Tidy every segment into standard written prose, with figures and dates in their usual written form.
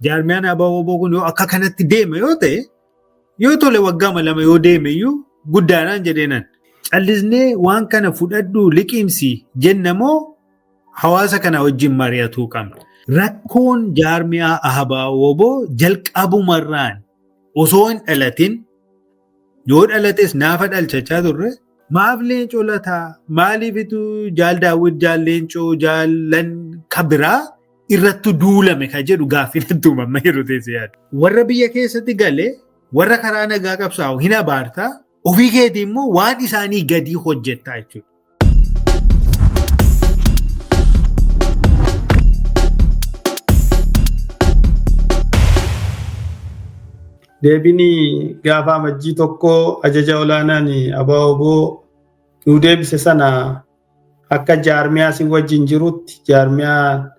Jaarmiyaan ABO kun yoo akka kanatti deeme yoo ta'e, yoo tole waggaama 2 yoo deeme iyyuu guddaadhaan jedheenan. Callisnee waan kana fudhadhu liqimsi jenna moo hawaasa kana wajjin mari'atuu qabna? Rakkoon jaarmiyaa ABO jalqabumarraan osoo hin dhalatin, yoo dhalates naafa dhalchachaa turre. Maaf Leencoo Lataa, maaliifitu Jaal Daawwit, Jaal Leencoo, Jaallan kabiraa irratti duulame ka jedhu gaaffii natti uumama yeroo teessee yaadu. Warra biyya keessatti galee warra karaa nagaa qabsaa'u hin abaartaa, ofii keetii immoo waan isaanii gadii hojjettaa jechuudha. Deebiin gaafa Amajjii 1 ajaja olaanaan ABO nuu deebise sana akka jaarmiyaa si wajjin jirutti, jaarmiyaa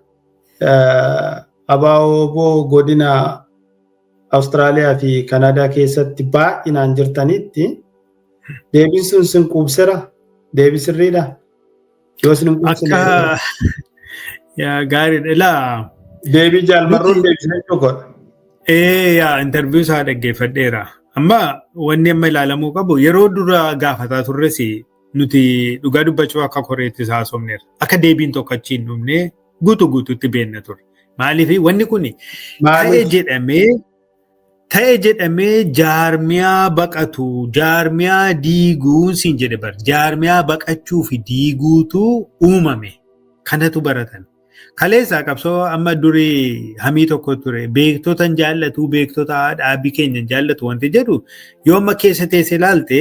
ABO godina Awustiraaliyaa fi Kanaadaa keessatti baay'inaan jirtanitti, deebiin sun sin quubsera? Deebii sirriidha? Yoo sin hin quubsine. Akka yaa gaariidha. Ilaa. Deebii Jaalmarroon deebisee jechuudha. Ee, yaa, interview isaa dhaggeeffadheera. Amma wanni amma ilaalamuu qabu, yeroo dura gaafataa turres nuti dhugaa dubbachuu akka koreetti haasofneerra. Akka deebiin tokko achi hin dhumne guutuu guutuutti beekna ture. Maaliif wanni kun ta'e jedhamee, ta'e jedhamee jaarmiyaa baqatu, jaarmiyaa diiguun siin jedhe bar, jaarmiyaa baqachuu fi diiguutu uumame, kanatu baratame. Kaleessa qabsoo amma durii hamii tokko ture, beektota hin jaallatu, beektota dhaabbii keenya hin jaallatu wanti jedhu, yoo amma keessa teesse ilaalte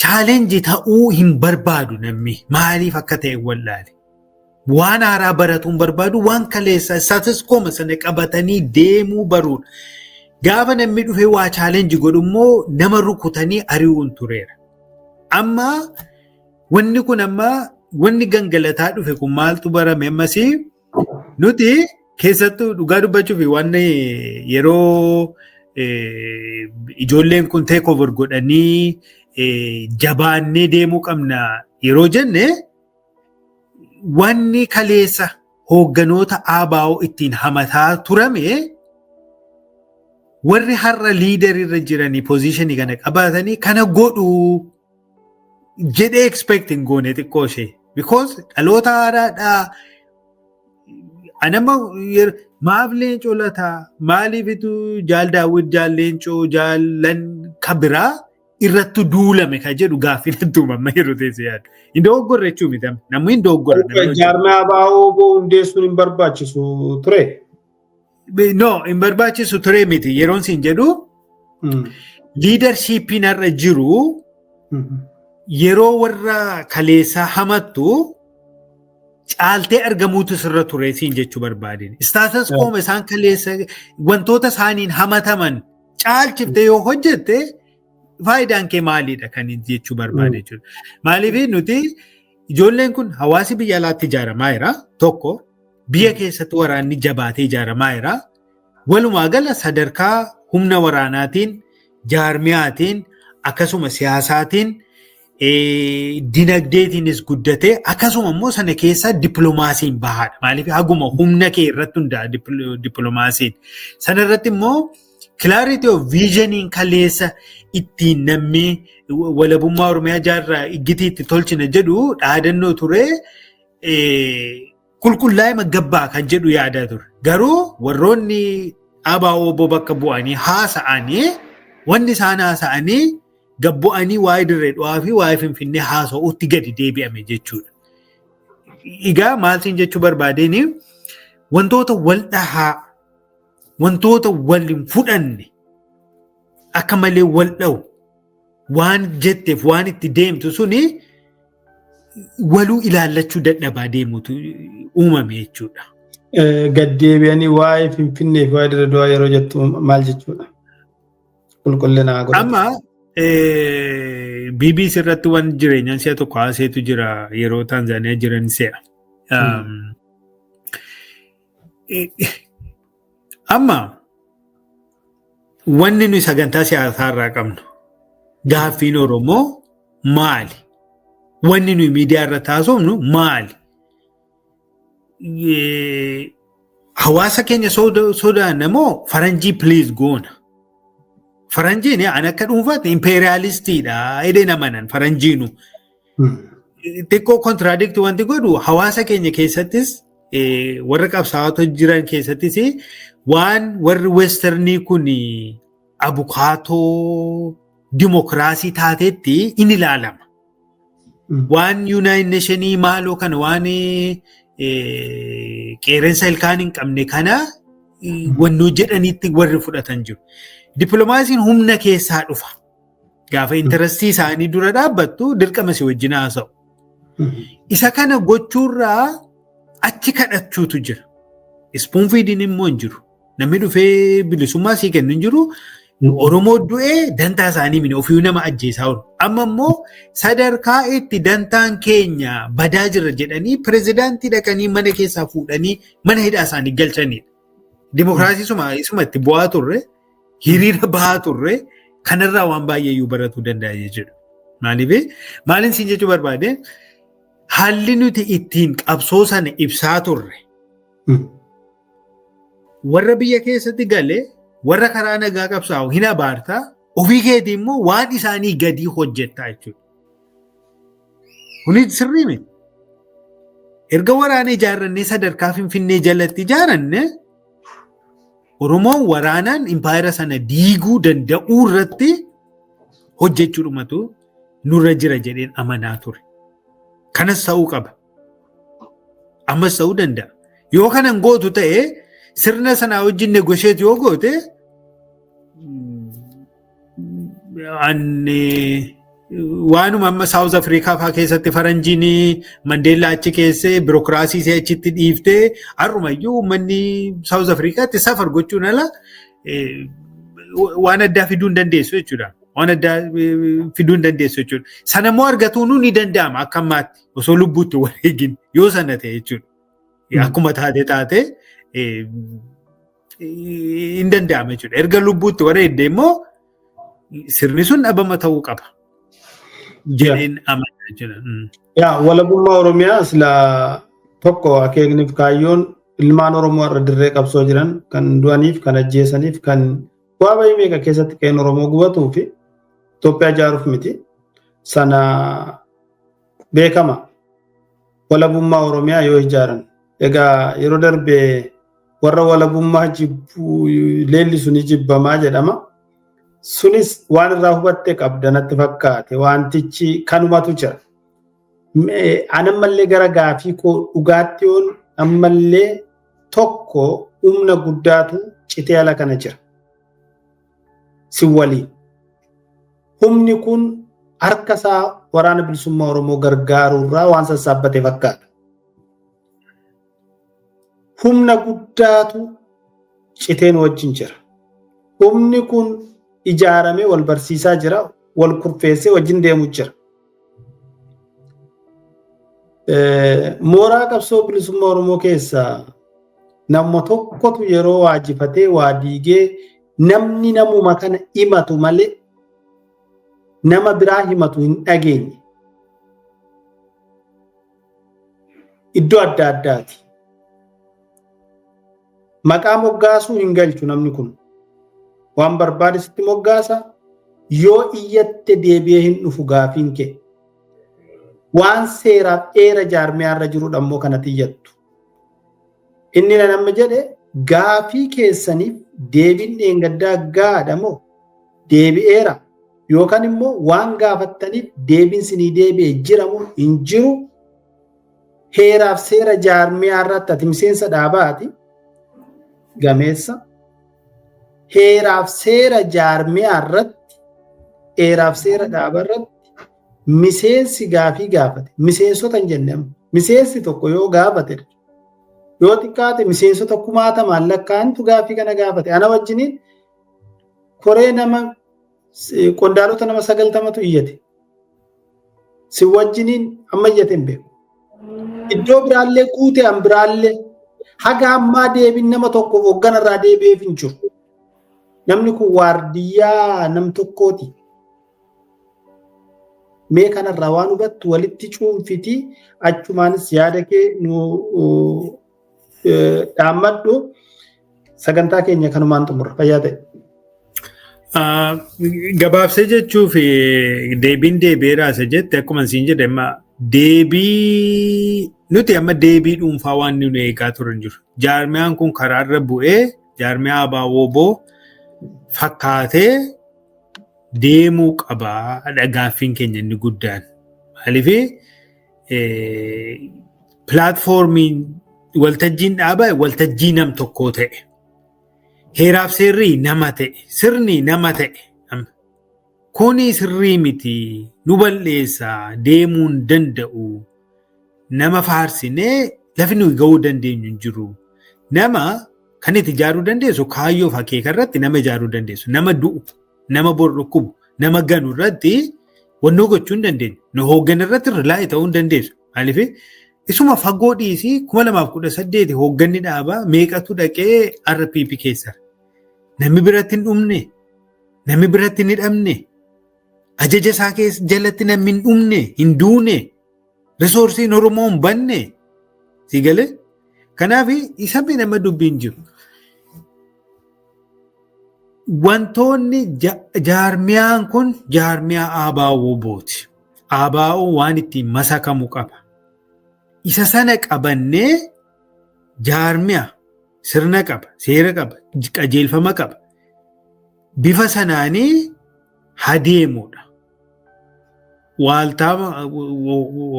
challenge ta'uu hin barbaadu namni, maaliif akka ta'e wallaale. Waan haaraa baratuu hin barbaadu, waan kaleessa status quo sana qabatanii deemuu baruudha. Gaafa namni dhufee waa challenge godhu immoo nama rukutanii ari'uun tureera. Amma wanni kun, amma wanni gangalataa dhufe kun maaltu barame? Ammasii nuti keessattuu dhugaa dubbachuuf wanni yeroo ijoolleen kun take over godhanii jabaannee deemuu qabna yeroo jenne, wanni kaleessa hoogganoota ABO ittiin hamataa turame, warri har'a leader irra jiranii position kana qabaatanii kana godhuu jedhee expect hin goone xiqqoo ishee. Because dhaloota haaraadhaa. Anama maaf Leencoo Lataa, maaliifitu Jaal Daawwit, Jaal Leencoo, Jaallan kabiraa irratti duulame ka jedhu gaaffii natti uumama yeroo teessee yaadu. Hin dogoggorre jechuu miti, namni hin dogoggorre. Jaarmiyaa ABO hundeessuun hin barbaachisu ture. No, hin barbaachisu ture miti. Yeroon siin jedhu, leadershipiin har'a jiru yeroo warra kaleessaa hamattu caaltee argamuutu sirra ture siin jechuu barbaadeen. Status quo isaan kaleessa wantoota isaaniin hamataman caalchiftee yoo hojjette faayidaan kee maalidha kan jechuu barbaade jechuudha. Maaliif nuti ijoolleen kun, hawaasi biyya alaatti ijaaramaa jira tokko, biyya keessatti waraanni jabaatee ijaaramaa jira. Walumaa gala sadarkaa humna waraanaatiin, jaarmiyaatiin, akkasuma siyaasaatiin, dinagdeetiinis guddatee, akkasuma immoo sana keessa dippiloomaasiin bahaadha. Maaliif haguma humna kee irratti hundaa'a dippiloomaasiin. Sana irratti immoo clarity of visioniin kaleessa ittiin namni walabummaa Oromiyaa jaarraa iggitii itti tolchina jedhu dhaadannoo ture. Qulqullaa'ima gabbaa kan jedhu yaadaa ture. Garuu warroonni ABO bakka bu'anii haasa'anii, wanni isaan haasa'anii gabbu'anii waa'ee Dirree Dhawaa fi waa'ee Finfinnee haasa'uutti gadi deebi'ame jechuudha. Egaa maal siin jechuu barbaadeen, wantoota wal dhahaa, wantoota wal hin fudhanne, akka malee wal dha'u, waan jetteef waan itti deemtu suni waluu ilaallachuu dadhabaa deemutu uumame jechuudha. Gaddeebi'anii waa'ee Finfinnee fi waa'ee Dirree Dhawaa yeroo jettu maal jechuudha? Qulqullina godhatu. Amma BBC irratti waan jireenyaan si'a tokko haaseetu jira, yeroo Taanzaaniyaa jiran si'a. Amma wanni nuyi sagantaa siyaasaa irraa qabnu, gaaffiin Oromoo maali? Wanni nuyi miidiyaa irratti haasofnu maali? Hawaasa keenya sodaanna moo faranjii please goona? Faranjiin an akka dhuunfaatti imperialistiidha jedheen amanan faranjiinu. Xiqqoo contradict wanti godhu, hawaasa keenya keessattis, warra qabsaa'ota jiran keessattis, waan warri westernii kun abukaatoo dimokiraasii taatetti in ilaalama. Waan United Nationii maaloo kana, waan qeerransa ilkaan hin qabne kana wannoo jedhanitti warri fudhatan jiru. Dippiloomaasiin humna keessaa dhufa. Gaafa interestii isaanii dura dhaabbattu dirqama si wajjin haasa'u. Isa kana gochuurraa achi kadhachuutu jira. Spoon feeding immoo hin jiru. Namni dhufee bilisummaa sii kennu hin jiru. Oromoo du'ee dantaa isaanii mini, ofii nama ajjeesaa oolu. Amma immoo sadarkaa itti dantaan keenya badaa jira jedhanii pirezidaantii dhaqanii mana keessaa fuudhanii mana hidhaa isaanii galchanidha. Dimokiraasii isuma itti bu'aa turre, hiriira bahaa turre kanarraa waan baay'ee iyyuu baratuu danda'a jechuudha. Maaliif, maaliin siin jechuu barbaade, haalli nuti ittiin qabsoo sana ibsaa turre warra biyya keessatti galee warra karaa nagaa qabsaa'u hin abaartaa, ofii keetii immoo waan isaanii gadii hojjettaa jechuudha. Kuni sirrii miti. Erga waraana ijaarrannee sadarkaa Finfinnee jalatti ijaaranne, Oromoon waraanaan impaayera sana diiguu danda'uu irratti hojjechuudhumatu nurra jira jedheen amanaa ture. Kanas ta'uu qaba. Ammas ta'uu danda'a. Yoo kanan gootu ta'e, sirna sanaa wajjin negotiate yoo goote, waanuma amma South Africa fa'aa keessatti faranjiin Mandeellaa achi keessee birookiraasii ishee achitti dhiiftee, har'umayyuu uummanni South Africaatti suffer gochuun ala waan addaa fiduu hin dandeessu jechuudha. Waan addaa fiduu hin dandeessu jechuudha. Sana immoo argatuun ni danda'ama akka ammaatti osoo lubbuutti wareegin yoo sana ta'e jechuudha. Akkuma taate taate hin danda'ama jechuudha. Erga lubbuutti wareegde immoo sirni sun dhabama ta'uu qaba jedheen amana jechuudha. Yaa, walabummaa Oromiyaa sila tokko akeekniif kaayyoon ilmaan Oromoo irra dirree qabsoo jiran kan du'aniif, kan ajjeesaniif, kan bu'aa bahii meeqa keessatti qe'een Oromoo gubatuu fi Itoophiyaa ijaaruuf miti. Sana beekama. Walabummaa Oromiyaa yoo ijaaran. Egaa yeroo darbe warra walabummaa jibbu leellisu ni jibbamaa jedhama. Sunis waan irraa hubatte qabda natti fakkaate, wantichi kanumatu jira. Anammallee gara gaafii koo dhugaatti yoon ammallee tokko humna guddaatu citee ala kana jira. Si waliin. Humni kun harka isaa Waraana Bilisummaa Oromoo gargaaruurraa waan sassaabbate fakkaata. Humna guddaatu citeen wajjin jira. Humni kun ijaaramee wal barsiisaa jira, wal kurfeessee wajjin deemu jira. Mooraa qabsoo bilisummaa Oromoo keessa nama tokkotu yeroo waajifatee waa diigee namni namuma kana himatu malee nama biraa himatu hin dhageenye. Iddoo adda addaati. Maqaa moggaasuu hin galchu namni kun. Waan barbaade sitti moggaasa, yoo iyyatte deebi'ee hin dhufu gaafiin kee. Waan seeraaf dheera jaarmiyaarra jirudha immoo kanatti iyyattu. Inni na nama jedhe, gaafii keessaniif deebiin dheengaddaa gaadha moo deebi'eera, yookaan immoo waan gaafattaniif deebiin sinii deebi'e jira moo hin jiru? Heeraaf seera jaarmiyaa irratti ati miseensa dhaabaati gameessa. Heeraaf seera jaarmiyaa irratti, heeraaf seera dhaaba irratti miseensi gaafii gaafate, miseensota hin jenne, amma miseensi tokko yoo gaafate, yoo xiqqaate miseensota kumaatamaan lakkaa'antu gaafii kana gaafate. Ana wajjiniin koree nama qondaalota nama 90tu iyyate. Si wajjiniin amma iyyate hin beeku. Iddoo biraallee guute, an biraallee haga ammaa deebiin nama tokko hoogganarraa deebi'eef hin jiru. Namni kun waardiyyaa nam tokkooti. Mee kanarraa waan hubattu walitti cuunfitii achumaanis yaada kee nu Dhaammadhu, sagantaa keenya kanumaan xumurra, fayyaa ta'e. Gabaabsee jechuuf, deebiin deebi'eera isa jette, akkuma siin jedhe, amma deebii nuti amma deebii dhuunfaa waan nu eegaa turan jiru. Jaarmiyaan kun karaarra bu'ee jaarmiyaa ABO fakkaatee deemuu qabaa gaaffiin keenya inni guddaan. Maaliif, platformiin waltajjiin dhaabaa waltajjii nam tokkoo ta'e. Heeraaf seerri nama ta'e, sirni nama ta'e. Kuni sirrii miti, nu balleessaa, deemuu hin danda'u. Nama faarsinee lafi nuyi ga'uu dandeenyu hin jiru. Nama kan itti ijaaruu dandeessu kaayyoof akeeka irratti nama ijaaruu dandeessu. Nama du'u, nama bor dhukkubu, nama ganu irratti wannoo gochuu hin dandeenyu. Nu hooggan irratti rely ta'uu hin dandeessu. Maaliif, isuma fagoo dhiisii, 2018 hoogganni dhaabaa meeqatu dhaqee RPP keessa. Namni biratti hin dhumne, namni biratti hin hidhamne, ajaja isaa keessa jalatti namni hin dhumne, hin duune, resourceiin Oromoo hin banne. Si galee? Kanaaf isa nama dubbiin jiru. Wantoonni jaarmiyaan kun jaarmiyaa ABO booti. ABO waan ittiin masakamu qaba. Isa sana qabannee jaarmiyaa sirna qaba, seera qaba, qajeelfama qaba. Bifa sanaanii hadeemudha. Waaltaa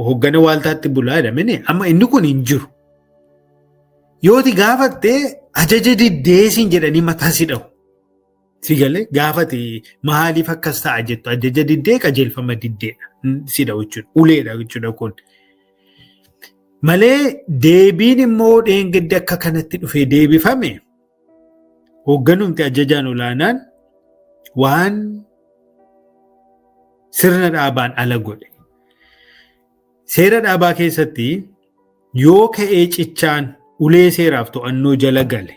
hoggana waaltaatti bulaa jedhamini amma inni kun hin jiru. Yooti gaafattee ajaja diddeesiin jedhanii mataa si dhahu. Si galee, gaafate maaliif akkas ta'a jettu, ajaja diddee, qajeelfama diddeedha si dhahu jechuudha. Uleedha jechuudha kun. Malee deebiin immoo dheengaddi akka kanatti dhufee deebifame, hoogganumti ajajaan olaanaan waan sirna dhaabaan ala godhe. Seera dhaabaa keessatti yoo ka'ee cichaan ulee seeraaf to'annoo jala gale,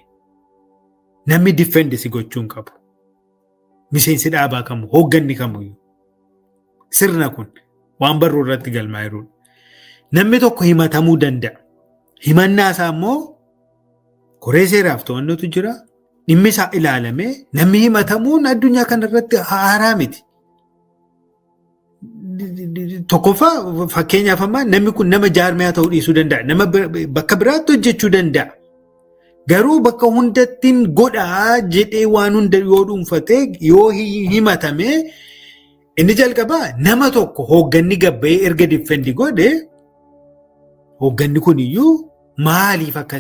namni defend si gochuu hin qabu. Miseensi dhaabaa kamuu, hoogganni kamuyyuu. Sirna kun waan barruu irratti galmaa jirudha. Namni tokko himatamuu danda'a. Himannaa isaa immoo koree seeraaf to'annootu jira. Dhimmi isaa ilaalamee namni himatamuun addunyaa kanarratti haaraa miti. Tokkoffaa, fakkeenyaaf, ammaa namni kun nama jaarmiyaa ta'uu dhiisuu danda'a. Nama bakka biraatti hojjechuu danda'a. Garuu bakka hundattiin godhaa jedhee waan hunda yoo dhuunfatee yoo himatame, inni jalqabaa nama tokko hoogganni gabbayee erga defend godhe, hoogganni kun iyyuu maaliif akka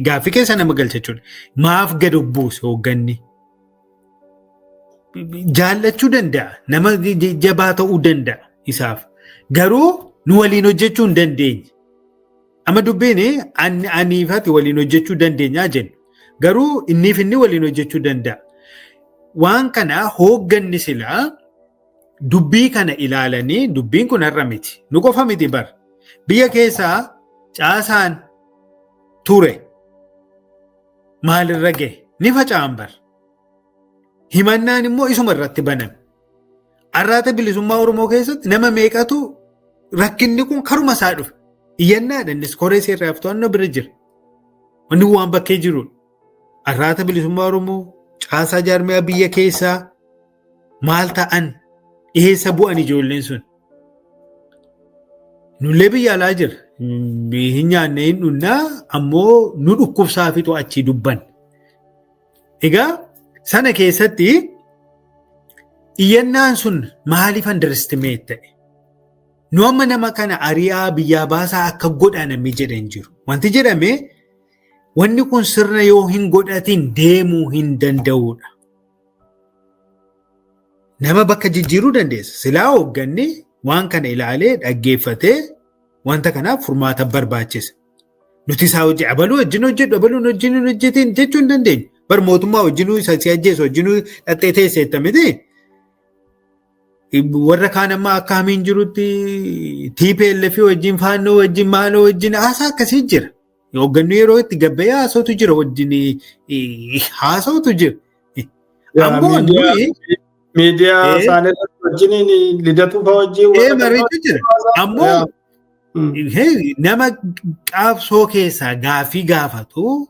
gaaffii keessa nama galcha jechuudha. Maaf gad buuse hoogganni? Jaallachuu danda'a. Nama jabaa ta'uu danda'a isaaf. Garuu nu waliin hojjechuu hin dandeenye. Amma dubbiin aniifati waliin hojjechuu dandeenyaa jennu. Garuu inniif inni waliin hojjechuu danda'a. Waan kana hoogganni silaa dubbii kana ilaalanii, dubbiin kun har'a miti. Nu qofa miti bar. Biyya keessaa caasaan ture maalirra gahe ni faca'an bar. Himannaan immoo isuma irratti baname. Arraata Bilisummaa Oromoo keessatti nama meeqatu rakkinni kun karuma isaa dhufe. Iyyannaadha, innis koree seeraaf to'annoo bira jira. Wanni waan bakkee jirudha. Arraata Bilisummaa Oromoo caasaa jaarmiyaa biyya keessaa maal ta'an, eessa bu'an ijoolleen sun? Nullee biyya alaa jira. Hin nyaanne, hin dhunnaa, ammoo nu dhukkubsaa fi to'achii dubban. Egaa sana keessatti iyyannaan sun maaliif underestimate ta'e? Nu amma nama kana ari'aa, biyyaa baasaa akka godhaa namni jedhan jiru. Wanti jedhame, wanni kun sirna yoo hin godhatin deemuu hin danda'udha. Nama bakka jijjiiruu dandeessa. Silaa hoogganni waan kana ilaalee dhaggeeffatee wanta kanaaf furmaata barbaachisa. Nuti isaa hojii abaluu wajjin hojjedhu, abaluun wajjin hin hojjetin jechuu hin dandeenyu. Bar mootummaa wajjinuu isa si ajjeesu wajjinuu dhattee teesseetta miti. Warra kaan amma akka hamiin jirutti TPLF wajjin, Faannoo wajjin, maaloo wajjin haasaa akkasii jira. Hoogganni yeroo itti gabba'ee haasawtu jira, wajjin haasawtu jira. Ammoo nuyi miidiyaa isaanii irratti wajjiniin Lidatuu fa'aa wajjin mariitu jira. Ammoo Nama qabsoo keessaa gaaffii gaafatu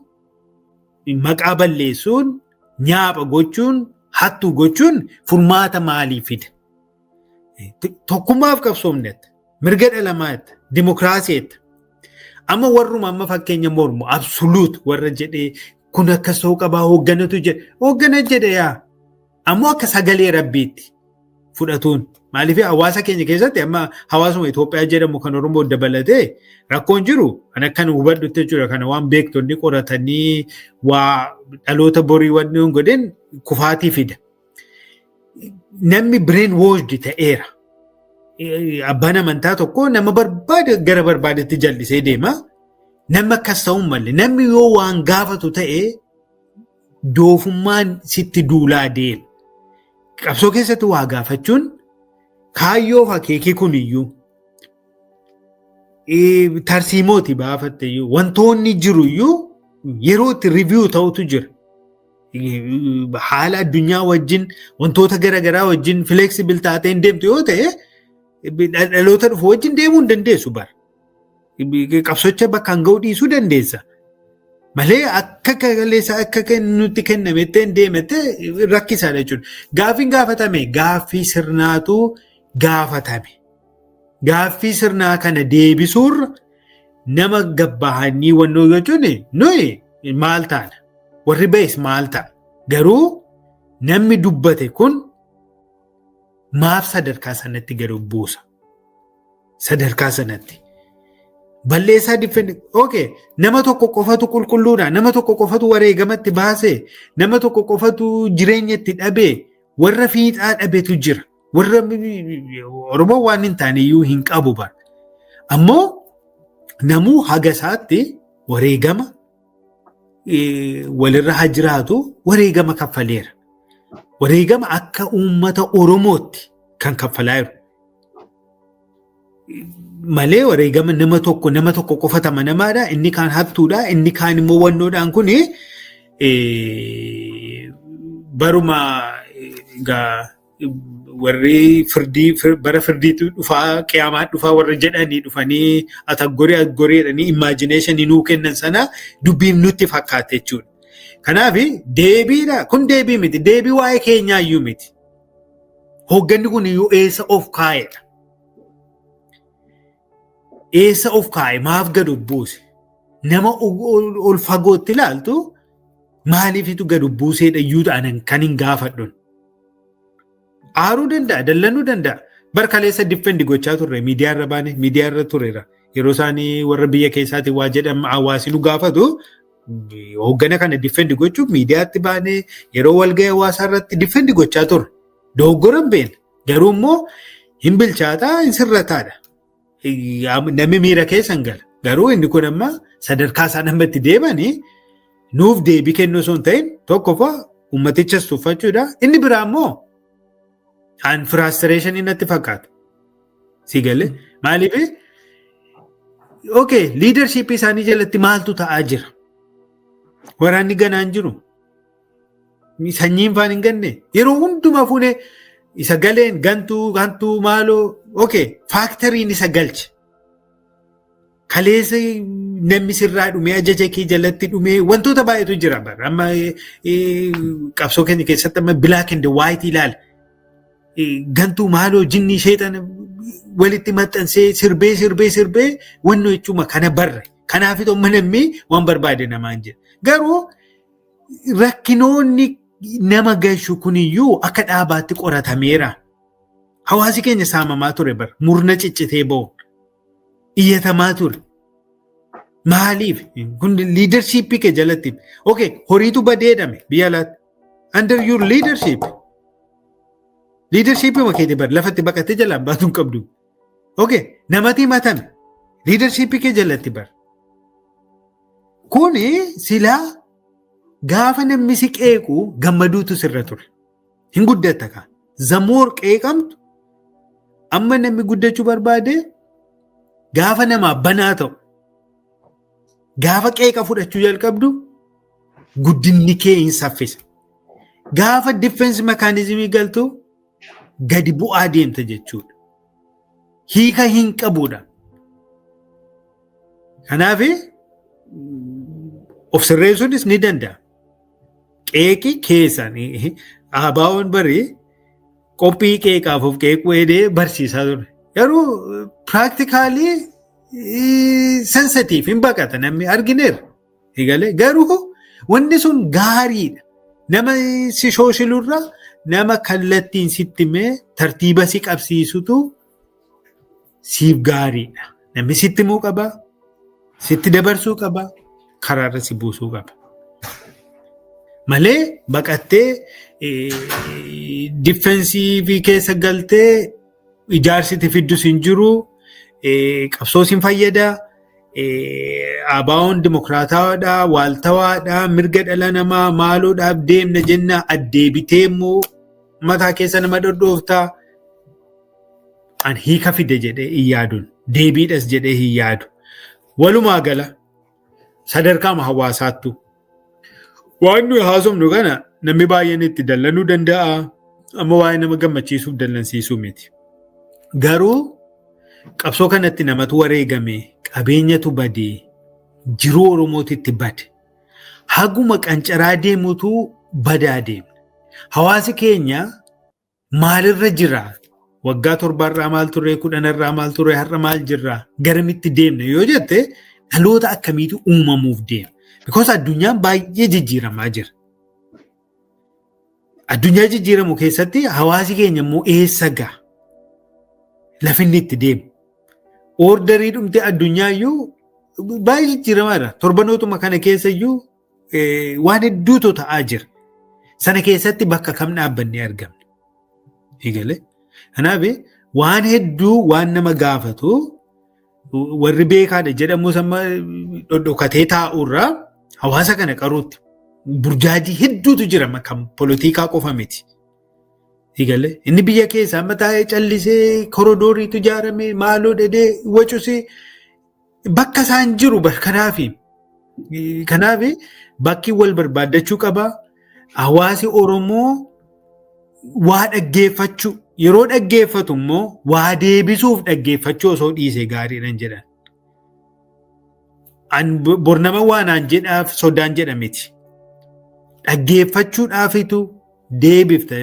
maqaa balleessuun, nyaapha gochuun, hattuu gochuun furmaata maalii fida? Tokkummaaf qabsoomnetta, mirga dhala namaatti, dimokiraasiitti. Amma warruma amma fakkeenya mormu absolute warra jedhee kun akkas ta'uu qabaa, hoogganatu jedhe, hooggana jedhe yaa. Ammoo akka sagalee rabbiitti fudhatuun, maaliif hawaasa keenya keessatti, amma hawaasuma Itoophiyaa jedhamu kan Oromoo dabalatee, rakkoon jiru kan akkan hubadhutti jechuudha, kana waan beektonni qoratanii waa dhaloota borii wanni hin godhin kufaatii fida. Namni brain washed ta'eera. Abbaan amantaa tokko nama barbaade gara barbaadetti jallisee deema. Namni akkas ta'uu malee, namni yoo waan gaafatu ta'e doofummaan sitti duulaa deema. Qabsoo keessatti waa gaafachuun kaayyoo akeekii kuniyyuu tarsiimooti baafatte iyyuu, wantoonni jiru iyyuu yeroo itti review ta'utu jira. Haala addunyaa wajjin, wantoota garaagaraa wajjin flexible taatee hin deemtu yoo ta'e, dhaloota dhufu wajjin deemuu hin dandeessu bara. Qabsocha bakkaan ga'uu dhiisuu dandeessa. Malee akka kaleessa akka nutti kennametti hin deemette rakkisaadha jechuudha. Gaaffiin gaafatame gaaffii sirnaatu gaafatame. Gaaffii sirnaa kana deebisuurra nama gabbahanii wannoo jechuun nuyi maal taana? Warri ba'es maal ta'a? Garuu namni dubbate kun maaf sadarkaa sanatti gadi buusa? Sadarkaa sanatti. Balleessaa defend, okay, nama tokko qofatu qulqulluudha, nama tokko qofatu wareegamatti baase, nama tokko qofatu jireenya itti dhabe, warra fiixaa dhabetu jira. Warra Oromoo waan hin taane iyyuu hin qabu bara. Ammoo namuu haga isaatti wareegama walirra haa jiraatu, wareegama kaffaleera. Wareegama akka uummata Oromootti kan kaffalaa jiru. Malee wareegama nama tokko qofatama namaadha. Inni kaan hattuudha. Inni kaan immoo wannoodhaan kuni baruma egaa warri firdii bara firdiitu dhufaa, qiyaamaa dhufaa warra jedhanii dhufanii ataggorii aggorii jedhanii imagination nuu kennan sana dubbiin nutti fakkaate jechuudha. Kanaaf deebiidha. Kun deebii miti. Deebii waa'ee keenyaa iyyuu miti. Hoogganni kun iyyuu eessa of kaa'edha? Eessa of kaa'e? Maaf gad of buuse? Nama ol fagootti ilaaltu maaliifitu gad of buuseedha iyyuu ta'an kan hin gaafadhun. Aaruu danda'a, dallanuu danda'a. Barkaleessa defend gochaa turre, miidiyaa irra baane, miidiyaa irra tureera. Yeroo isaanii warra biyya keessaatiin waa jedhan hawaasni nu gaafatu, hooggana kana defend gochuuf miidiyaatti baane, yeroo walgahii hawaasaa irratti defend gochaa turre. Dogoggora hin beekne. Garuu immoo hin bilchaataa, hin sirrataadha. Namni miira keessa hin gala. Garuu inni kun amma sadarkaa isaan amma itti deemanii nuuf deebii kennuu osoo hin ta'in, tokkoffaa uummatichas tuffachuudha. Inni biraa immoo an frustration natti fakkaata. Si galee? Maaliif? Okay, leadership isaanii jalatti maaltu ta'aa jira? Waraanni ganaan jiru. Sanyiin faan hin ganne. Yeroo hundumaa fuunee isa galeen gantuu gantuu maaloo, okay, factoriin isa galche. Kaleessa namni sirraa dhumee, ajaja kee jalatti dhumee, wantoota baay'eetu jira bara. Amma qabsoo keenya keessatti amma black and white ilaala. Gantuu maaloo jinni sheexana walitti maxxansee sirbee sirbee sirbee wannoo jechuuma kana barre. Kanaafitoo amma namni waan barbaade namaan jedha. Garuu rakkinoonni nama gashu kuniyyuu akka dhaabaatti qoratameera. Hawaasi keenya saamamaa ture bara, murna ciccitee ba'u. Iyyatamaa ture. Maaliif? Kun leadership kee jalatti. Okay, horiitu badeedhame biyya alaatti. Under your leadership. Leadership keeti bar, lafatti baqatee jalaan baatuu hin qabdu. Okay, namatti himatame. Leadership kee jalatti bar. Kuni silaa gaafa namni si qeequ gammaduutu sirra ture. Hin guddatta kaa. Zamoor qeeqamtu, amma namni guddachuu barbaade gaafa namaa banaa ta'u, gaafa qeeqa fudhachuu jalqabdu, guddinni kee hin saffisa. Gaafa defense mechanism galtu gadi bu'aa deemta jechuudha. Hiika hin qabudha. Kanaaf of sirreessuunis ni danda'a. Qeeqi keessan ABO'n barii qophii qeeqaaf of qeequu edee barsiisaa ture. Garuu practically sensitiif hin baqata namni argineera. Egalee garuu wanni sun gaariidha. Nama si shooshilurra nama kallattiin sitti himee tartiiba si qabsiisutu siif gaariidha. Namni sitti himuu qaba, sitti dabarsuu qaba, karaarra si buusuu qaba. Malee baqattee defensive keessa galtee ijaarsi itti fiddus hin jiru, qabsoos hin fayyada. ABO'n dimokiraatawaadha, waaltawaadha, mirga dhala namaa maaloodhaaf deemna jenna addeebitee immoo mataa keessa nama dhodhooftaa. An hiika fide jedhee hin yaaduun, deebiidhas jedhee hin yaadu. Walumaa gala sadarkaama hawaasaattu waan nuyi haasofnu kana namni baay'een itti dallanuu danda'a. Amma waa'ee nama gammachiisuuf dallansiisuu miti. Garuu qabsoo kanatti namatu wareegame, qabeenyatu badee, jiruu Oromootitti bade. Haguma qancaraa deemutu badaa deemna. Hawaasi keenya maalirra jira? Waggaa 7rraa maal turre, 10rraa maal turre, har'a maal jirra? Garamitti deemna yoo jette, dhaloota akkamiitu uumamuuf deema? Because addunyaan baay'ee jijjiiramaa jira. Addunyaa jijjiiramu keessatti hawaasi keenya immoo eessa ga'a? Lafinni itti deemu. Orderii dhumte addunyaa iyyuu baay'ee jijjiiramaadha. Torbanootuma kana keessa iyyuu waan hedduutu ta'aa jira. Sana keessatti bakka kam dhaabbannee argamna? Egalee. Kanaaf waan hedduu waan nama gaafatu, warri beekaadha jedhamus amma dhodhokatee taa'urraa hawaasa kana qaruutti burjaajii hedduutu jira, kan polotikaa qofa miti. Egalee inni biyya keessa amma taa'ee callisee korodoriitu ijaarame maaloo dhedhee wacusi bakka isaan jiru. Kanaaf bakki wal barbaaddachuu qaba. Hawaasi Oromoo waa dhaggeeffachuu, yeroo dhaggeeffatu immoo waa deebisuuf dhaggeeffachuu osoo dhiisee gaariidhaan jedhan. An bornama waanaan jedhaaf sodaan jedha miti. Dhaggeeffachuudhaafitu deebifta,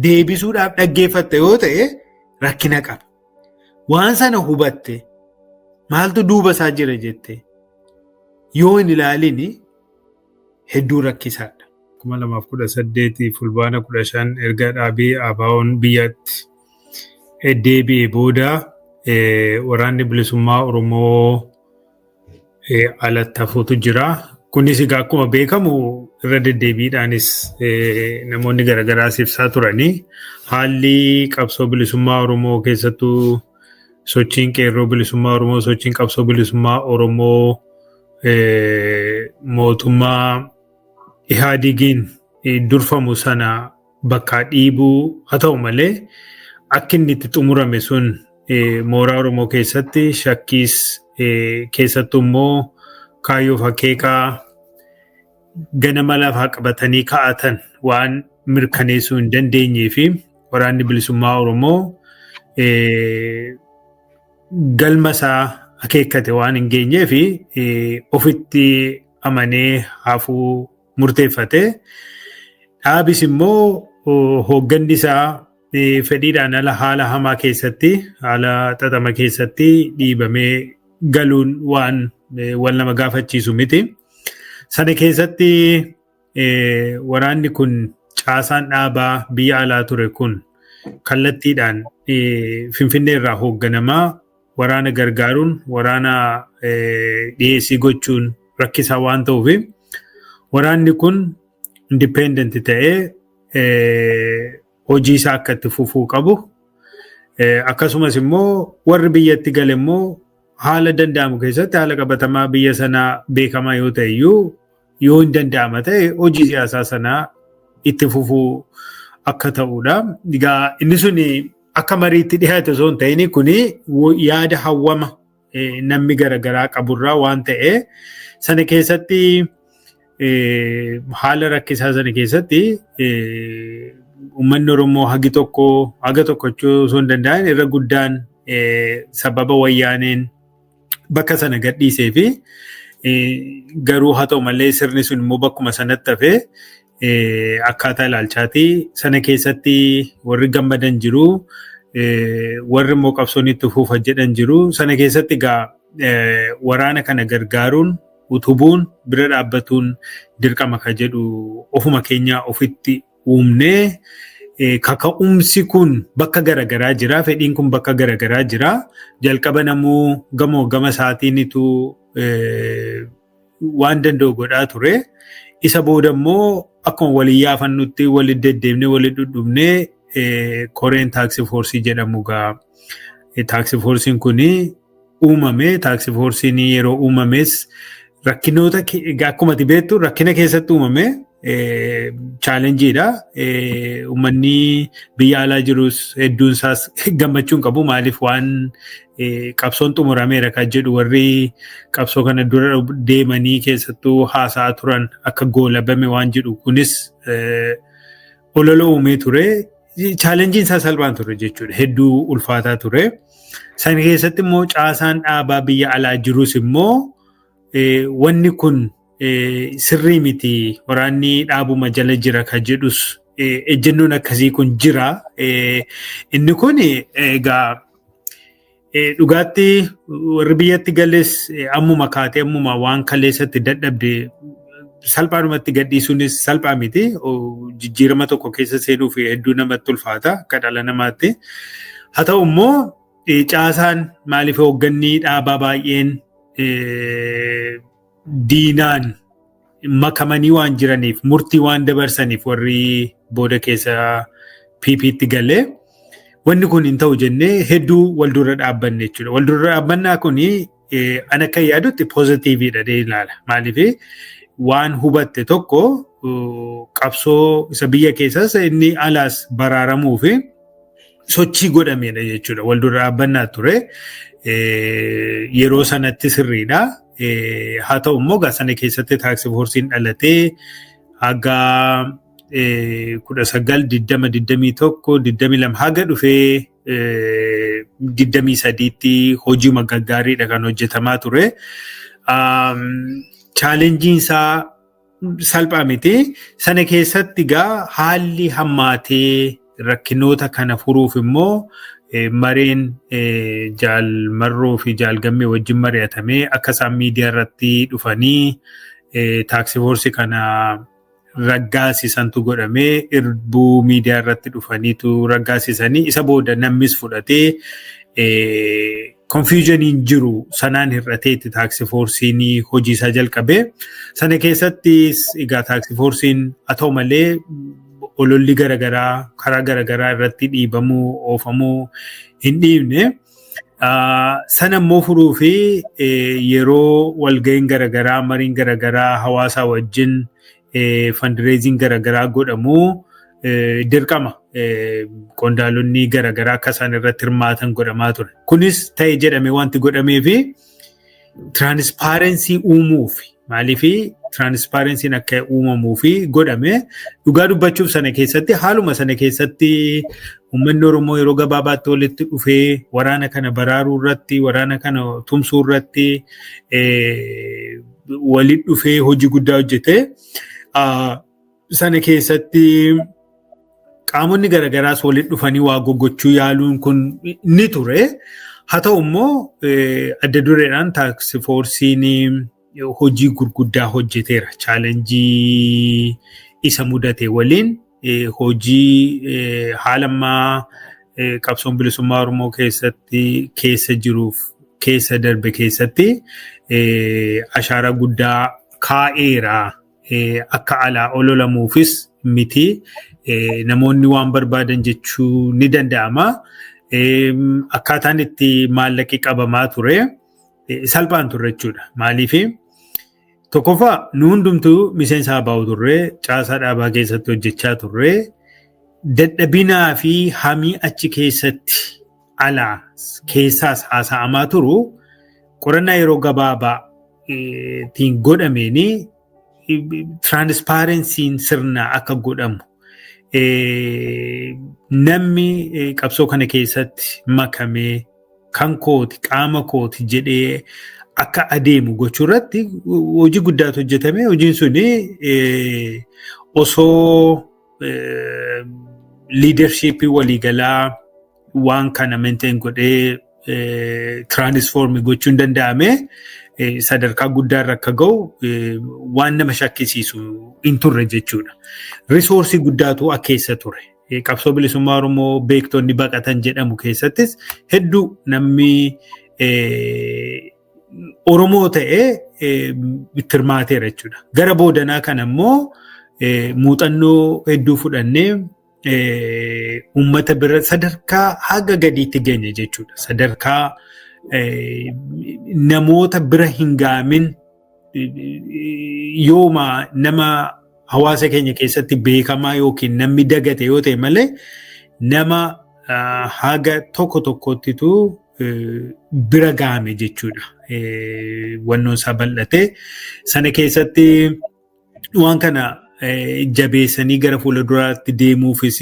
deebisuudhaaf dhaggeeffatta yoo ta'e rakkina qaba. Waan sana hubatte, maaltu duuba isaa jira jette yoo hin ilaalin hedduu rakkisaadha. 2018 Fulbaana 15 erga dhaabii ABO'n biyyatti deebi'ee booda waraanni bilisummaa Oromoo alatti hafuutu jira. Kunis egaa akkuma beekamu irra deddeebiidhaanis namoonni garaagaraas ibsaa turanii, haalli qabsoo bilisummaa Oromoo, keessattuu sochiin qeerroo bilisummaa Oromoo, sochiin qabsoo bilisummaa Oromoo mootummaa Ihaadigiin durfamu sana bakkaa dhiibuu haa ta'u malee, akka inni itti xumurame sun mooraa Oromoo keessatti shakkiis, keessattuu immoo kaayyoof akeekaa ganama lafaa qabatanii ka'atan waan mirkaneessuu hin dandeenyee fi waraanni bilisummaa Oromoo galma isaa akeekkate waan hin geenyee fi ofitti amanee hafuu murteeffate. Dhaabis immoo hoogganni isaa fedhiidhaan ala haala hamaa keessatti, haala xaxama keessatti dhiibamee galuun waan wal nama gaafachiisu miti. Sana keessatti waraanni kun, caasaan dhaabaa biyya alaa ture kun, kallattiidhaan Finfinnee irraa hoogganamaa waraana gargaaruun, waraana dhiyeessii gochuun rakkisaa waan ta'uuf, waraanni kun independent ta'ee hojii isaa akka itti fufuu qabu. Akkasumas immoo warri biyyatti gale immoo haala danda'amu keessatti, haala qabatamaa biyya sanaa beekamaa yoo ta'e iyyuu, yoo hin danda'ama ta'e hojii siyaasaa sanaa itti fufuu akka ta'udha. Egaa inni suni akka mariitti dhiyaate osoo hin ta'in, kuni yaada hawwama namni garaagaraa qaburraa waan ta'e, sana keessatti, haala rakkisaa sana keessatti, uummanni Oromoo hagi tokko, haga tokko jechuu osoo hin danda'in irra guddaan, sababa wayyaaneen Bakka sana gadhiisee fi garuu haa ta'u malee sirni sun immoo bakkuma sanatti hafee akkaataa ilaalchaati. Sana keessatti warri gammadan jiru, warri immoo qabsoon itti fufa jedhan jiru. Sana keessatti egaa waraana kana gargaaruun, utubuun, bira dhaabbatuun dirqama ka jedhu ofuma keenyaa ofitti uumnee, kaka'umsi kun bakka garaagaraa jira. Fedhiin kun bakka garaagaraa jira. Jalqaba namuu gamoo gama isaatiinitu waan danda'u godhaa ture. Isa booda immoo akkuma walii yaafannutti walitti deddeemnee, walitti dhudhubnee, koreen task force jedhamu gaa task forceiin kun uumame. Task forceiin yeroo uumames rakkinoota, akkuma ati beektu, rakkina keessatti uumame, challengeiidha. Uummanni biyya alaa jirus hedduun isaas gammachuu hin qabu. Maaliif, waan qabsoon xumurameera kan jedhu warri qabsoo kana dura deemanii keessattuu haasa'aa turan, akka goolabame waan jedhu kunis olola uumee ture. Challengeiin isaa salphaan ture jechuudha. Hedduu ulfaataa ture. Sana keessatti immoo caasaan dhaabaa biyya alaa jirus immoo wanni kun sirrii miti, waraanni dhaabuma jala jira kan jedhus ejjennoon akkasii kun jira. Inni kun egaa dhugaatti warri biyyatti gales ammuma kaatee ammuma waan kaleessatti dadhabde salphaadhumatti gadhiisuunis salphaa miti. Jijjiirama tokko keessa seenuuf hedduu namatti ulfaata akka dhala namaatti. Haa ta'u immoo caasaan, maaliif, hoogganni dhaabaa baay'een diinaan makamanii waan jiraniif, murtii waan dabarsaniif, warri booda keessa PP'tti galee wanni kun hin ta'u jennee hedduu wal dura dhaabbanne jechuudha. Wal dura dhaabbannaa kuni an akka yaadutti positiveiidha dee ilaala. Maaliif, waan hubatte tokko qabsoo isa biyya keessas inni alaas baraaramuu fi sochii godhamedha jechuudha. Wal dura dhaabbannaa ture. Yeroo sanatti sirriidha. Haa ta'u immoo sana keessatti task forceiin dhalatee haga 19, 20, 21, 22 haga dhufee 23tti hojii gaggaariidha kan hojjetamaa ture. Challengeiin isaa salphaa miti. Sana keessatti egaa haalli hammaatee rakkinoota kana furuuf immoo mareen Jaal Marroo fi Jaal Gammee wajjin mari'atamee akka isaan miidiyaa irratti dhufanii task force kana raggaasisantu godhamee, irbuu miidiyaa irratti dhufaniitu raggaasisanii, isa booda namnis fudhatee confusioniin jiru sanaan hir'ateetti task forceiin hojii isaa jalqabee. Sana keessattis egaa task forceiin haa ta'u malee ololli garaagaraa karaa garaagaraa irratti dhiibamuu, oofamuu hin dhiibne. Sana immoo furuu fi yeroo walga'iin garaagaraa, mariin garaagaraa, hawaasaa wajjin fundraising garaagaraa godhamuu, dirqama qondaalonni garaagaraa akka isaan irratti hirmaatan godhamaa ture. Kunis ta'e jedhame wanti godhamee fi transparency uumuuf, maaliif, transparencyn akka uumamuu fi godhame. Dhugaa dubbachuuf, sana keessatti, haaluma sana keessatti, uummanni Oromoo yeroo gabaabaatti walitti dhufee waraana kana baraaruu irratti, waraana kana tumsuu irratti walitti dhufee hojii guddaa hojjete. Sana keessatti qaamonni garaagaraas walitti dhufanii waa gogochuu yaaluun kun ni ture. Haa ta'u immoo adda dureedhaan task forceiin hojii gurguddaa hojjeteera. Challenge isa mudate waliin hojii haala ammaa qabsoon bilisummaa Oromoo keessatti keessa jiruuf keessa darbe keessatti ashaaraa guddaa kaa'eera. Akka alaa ololamuufis miti. Namoonni waan barbaadan jechuu ni danda'ama. Akkaataan itti maallaqi qabamaa ture salphaan turre jechuudha. Maaliif, tokkoffaa nu hundumtuu miseensa ABO turre, caasaa dhaabaa keessatti hojjechaa turre, dadhabinaa fi hamii achi keessatti alaa keessaas haasa'amaa turu qorannaa yeroo gabaabaa tiin godhameeni transparencyn sirnaa akka godhamu, namni qabsoo kana keessatti makamee Kan kooti, qaama kooti jedhee akka adeemu gochuu irratti hojii guddaatu hojjetame. Hojiin suni osoo leadershipii waliigalaa waan kana maintain godhee transform gochuun danda'ame, sadarkaa guddaarra akka ga'u waan nama shakkisiisu hin turre jechuudha. Resourceii guddaatu keessa ture. Qabsoo bilisummaa Oromoo beektonni baqatan jedhamu keessattis hedduu namni Oromoo ta'ee itti hirmaateera jechuudha. Gara boodanaa kana immoo muuxannoo hedduu fudhannee uummata bira sadarkaa haga gadiitti geenye jechuudha. Sadarkaa namoota bira hin gaamin, yooma nama hawaasa keenya keessatti beekamaa yookiin namni dagate yoo ta'e malee, nama haga tokko tokkottitu bira gaame jechuudha. Wannoon isaa bal'ate. Sana keessatti waan kana jabeessanii gara fuula duraatti deemuufis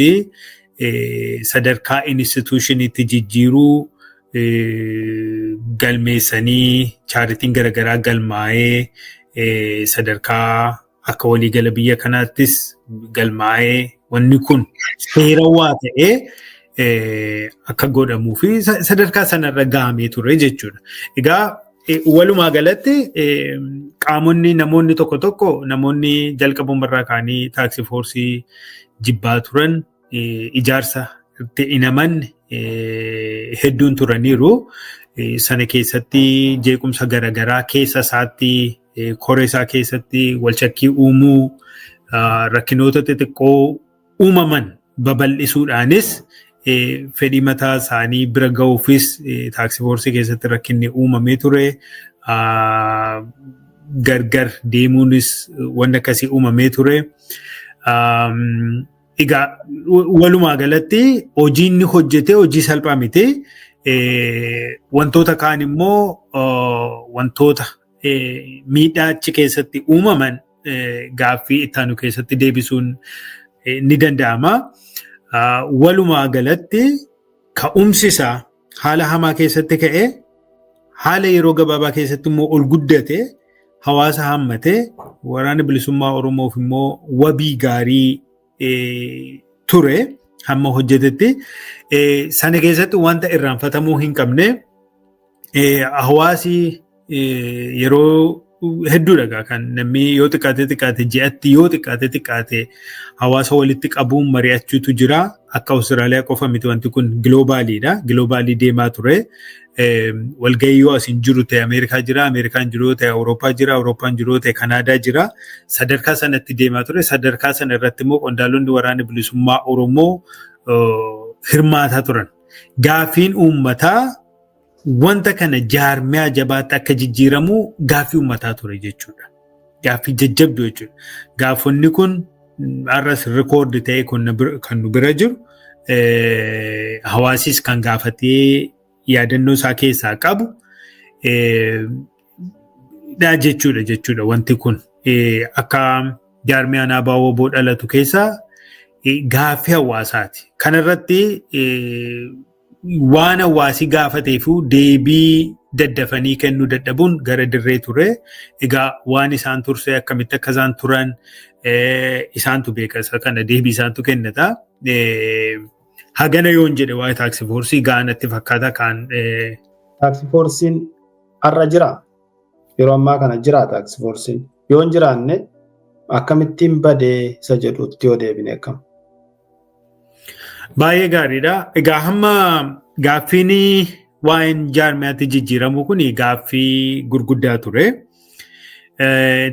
sadarkaa institutioniitti jijjiiruu, galmeessanii, charityn garaagaraa galmaa'ee, sadarkaa akka waliigala biyya kanaattis galmaa'ee, wanni kun seerawaa ta'ee akka godhamuu fi sadarkaa sanarra gahamee ture jechuudha. Egaa walumaa galatti qaamonni, namoonni tokko tokko, namoonni jalqabumarraa ka'anii task forceii jibbaa turan, ijaarsa itti hin amanne hedduun turaniiru. Sana keessatti jeequmsa garaagaraa keessa isaatti, koree isaa keessatti walchakkii uumuu, rakkinoota xixiqqoo uumaman babal'isuudhaanis, fedhii mataa isaanii bira ga'uufis task forceii keessatti rakkinni uumamee ture. Gargar deemuunis wanti akkasii uumamee ture. Egaa walumaa galatti hojii inni hojjete hojii salphaa miti. Wantoota kaan immoo, wantoota miidhaa achi keessatti uumaman gaaffii ittaanu keessatti deebisuun ni danda'ama. Walumaa galatti ka'umsi isaa haala hamaa keessatti ka'ee, haala yeroo gabaabaa keessatti immoo ol guddate, hawaasa hammatee, waraana bilisummaa Oromoof immoo wabii gaarii ture hamma hojjetetti. Sana keessatti wanta irraanfatamuu hin qabne, hawaasi yeroo hedduudha kan namni yoo xiqqaate xiqqaate ji'atti, yoo xiqqaate xiqqaate hawaasa walitti qabuun mari'achuutu jira. Akka Awustiraaliyaa qofa miti, wanti kun globaliidha. Globalii deemaa ture. Walgahii yoo asin jiru ta'e Ameerikaa jira, Ameerikaan jiru ta'e Awurooppaa jira, Awurooppaan jiru ta'e Kanaadaa jira. Sadarkaa sanatti deemaa ture. Sadarkaa sana irratti immoo qondaalonni waraana bilisummaa Oromoo hirmaataa turan. Gaaffiin uummataa wanta kana jaarmiyaa jabaatti akka jijjiiramu gaaffii uummataa ture jechuudha. Gaaffii jajjabdu jechuudha. Gaafonni kun har'as record ta'e kan nu bira jiru, hawaasis kan gaafatee yaadannoo isaa keessaa qabu dha jechuudha. Wanti kun akka jaarmiyaan ABO dhalatu keessaa gaaffii hawaasaati. Kanarratti waan hawaasi gaafateefu deebii daddafanii kennuu dadhabuun gara dirree ture. Egaa waan isaan turse, akkamitti akka isaan turan isaantu beeka, isa kana deebii isaantu kennata. Hagana yoon jedhe waa'ee task forceii gaanatti fakkaata kaan. Task forceiin har'a jira. Yeroo ammaa kana jira task forceiin. Yoo hin jiraanne akkamittiin badee isa jedhutti yoo deebine akkam? Baay'ee gaariidha. Egaa hamma gaaffiin waa'een jaarmiyaatti jijjiiramuu kun gaaffii gurguddaa ture.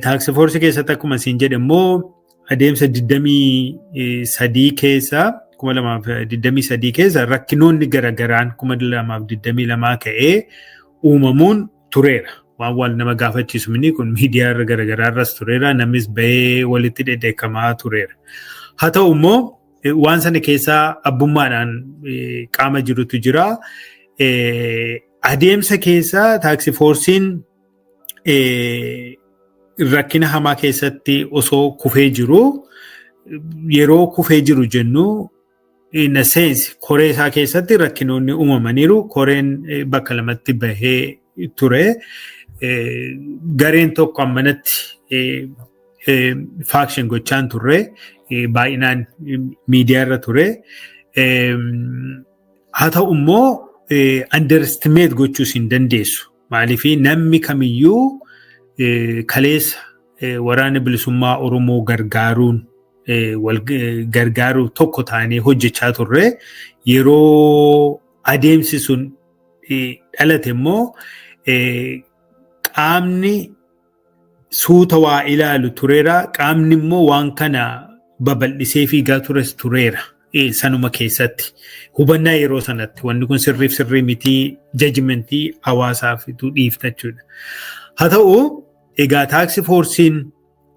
Task forceii keessatti akkuma isin jedhe immoo adeemsa 23 keessa, 2023 keessa, rakkinoonni garagaraan 2022 ka'ee uumamuun tureera. Waan wal nama gaafachiisu mini, kun miidiyaa irra garagaraa irras tureera. Namnis bahee walitti dhedheekamaa tureera. Haa ta'u immoo waan sana keessaa abbummaadhaan qaama jirutu jira. Adeemsa keessa task forceiin rakkina hamaa keessatti osoo kufee jiru, yeroo kufee jiru jennu In a sense, koree isaa keessatti rakkinoonni uumamaniiru. Koreen bakka lamatti bahee ture. Gareen tokko ammanatti function gochaan turre, baay'inaan miidiyaa irra ture. Haa ta'u immoo, underestimate gochuus hin dandeessu. Maaliif, namni kamiyyuu kaleessa Waraana Bilisummaa Oromoo gargaaruun wal gargaaruu tokko ta'anii hojjechaa turre. Yeroo adeemsi sun dhalate immoo, qaamni suuta waa ilaalu tureera. Qaamni immoo waan kana babal'isee fiigaa tures tureera. Sanuma keessatti hubannaa yeroo sanatti wanni kun sirriif sirrii mitii, judgmentii hawaasaaf dhiifta jechuudha. Haa ta'u egaa, task forceiin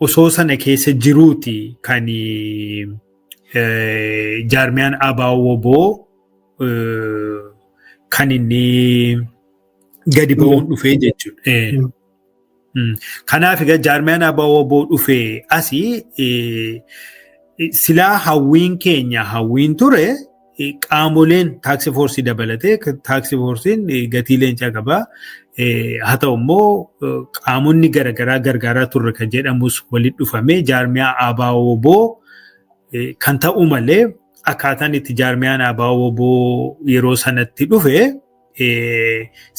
osoo sana keessa jiruuti kan jaarmiyaan ABO kan inni gadi ba'uun dhufee jechuudha. Kanaaf egaa, jaarmiyaan ABO dhufee asii silaa hawwiin keenya, hawwiin ture, qaamoleen task forceii dabalatee, task forceiin gatii leencaa qabaa. Haa ta'u immoo, qaamonni garaagaraa gargaaraa turre kan jedhamus walitti dhufamee jaarmiyaa ABO kan ta'u malee, akkaataan itti jaarmiyaan ABO yeroo sanatti dhufe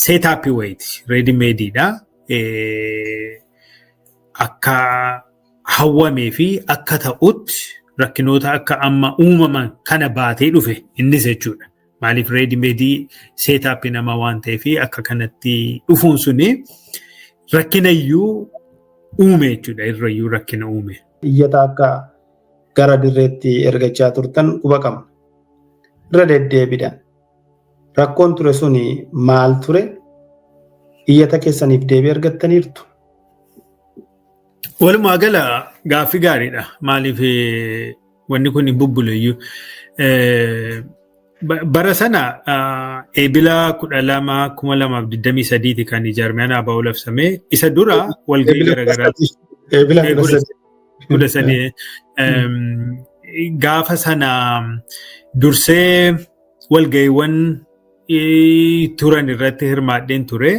setupii wayiiti. Ready madeiidha. Akka hawwamee fi akka ta'utti rakkinoota akka amma uumaman kana baatee dhufe innis jechuudha. Maaliif, ready madeii setupii nama waan ta'eef, akka kanatti dhufuun suni rakkina iyyuu uume jechuudha. Irrayyuu rakkina uume. Iyyata akka gara dirreetti ergachaa turtan quba qabna. Irra deddeebiidhaan. Rakkoon ture suni maal ture? Iyyata keessaniif deebii argattaniirtu? Walumaa gala gaaffii gaariidha. Maaliif, wanni kun hin bubbuleyyuu. Bara sana Eebila 12, 2023ti kan jaarmiyaan ABO labsame. Isa dura walgahii garaagaraa. Eebila 13. Gaafa sana dursee walgahiiwwan turan irratti hirmaadheen ture.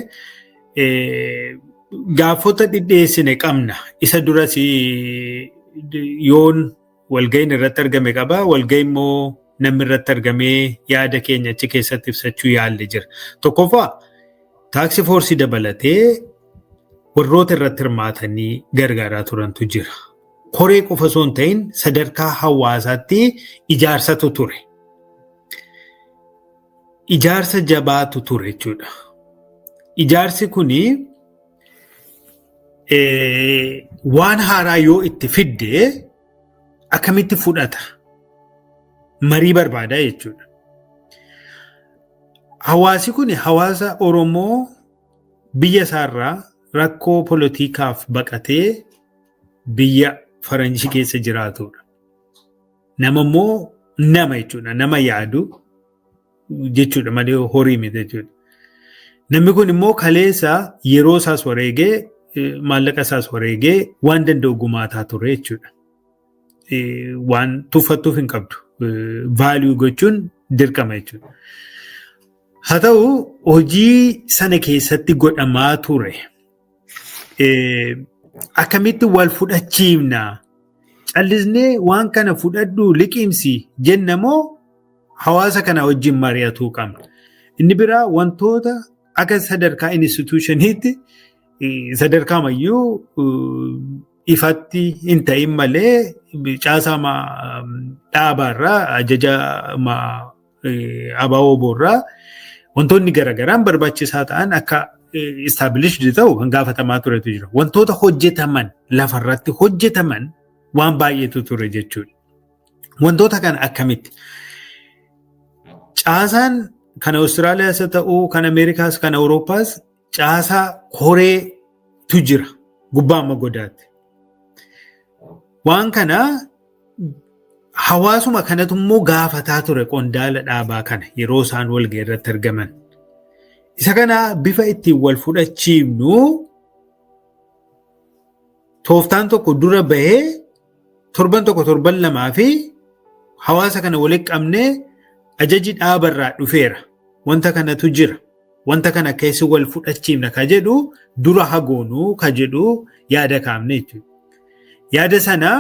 Gaafota dhidheessine qabna. Isa duras yoon walgahiin irratti argame qaba. Walgahii immoo namni irratti argamee yaada keenya achi keessatti ibsachuu yaalle jira. Tokkoffaa, task forceii dabalatee warroota irratti hirmaatanii gargaaraa turantu jira. Koree qofa osoo hin ta'in, sadarkaa hawaasaatti ijaarsatu ture. Ijaarsa jabaatu ture jechuudha. Ijaarsi kuni waan haaraa yoo itti fidde akkamitti fudhata? Marii barbaada jechuudha. Hawaasi kun hawaasa Oromoo biyya isaarraa rakkoo polotiikaaf baqatee biyya faranjii keessa jiraatudha. Nama immoo nama jechuudha. Nama yaadu jechuudha malee horii miti jechuudha. Namni kun immoo kaleessa yeroo isaas wareegee, maallaqa isaas wareegee, waan danda'u gumaataa ture jechuudha. Waan tuffattuuf hin qabdu. Value gochuun dirqama jechuudha. Haa ta'u, hojii sana keessatti godhamaa ture. Akkamitti wal fudhachiifna? Callisnee waan kana fudhadhu, liqimsi jenna moo hawaasa kana wajjin mari'atuu qabna? Inni biraa, wantoota akka sadarkaa institutioniitti, sadarkaa mayyuu ifatti hin ta'in malee, caasaa dhaabaarraa, ajaja ABO irraa wantoonni garagaraan barbaachisaa ta'an akka established ta'u kan gaafatamaa turetu jira. Wantoota hojjetaman, lafarratti hojjetaman waan baay'eetu ture jechuudha. Wantoota kana akkamitti? Caasaan kan Awustiraaliyaas haa ta'uu, kan Ameerikaas, kan Awurooppaas, caasaa koreetu jira gubbaa amma godaatti. Waan kana hawaasuma kanatu immoo gaafataa ture qondaala dhaabaa kana yeroo isaan walgahii irratti argaman. Isa kana bifa ittiin wal fudhachiifnu tooftaan tokko dura bahee, torban tokko, torban lamaa fi hawaasa kana walitti qabnee Ajaji dhaabarraa dhufeera. Wanta kanatu jira. Wanta kana keessa wal fudhachiifna ka jedhu dura hagoonuu ka jedhu yaada kaafne jechuudha. Yaada sana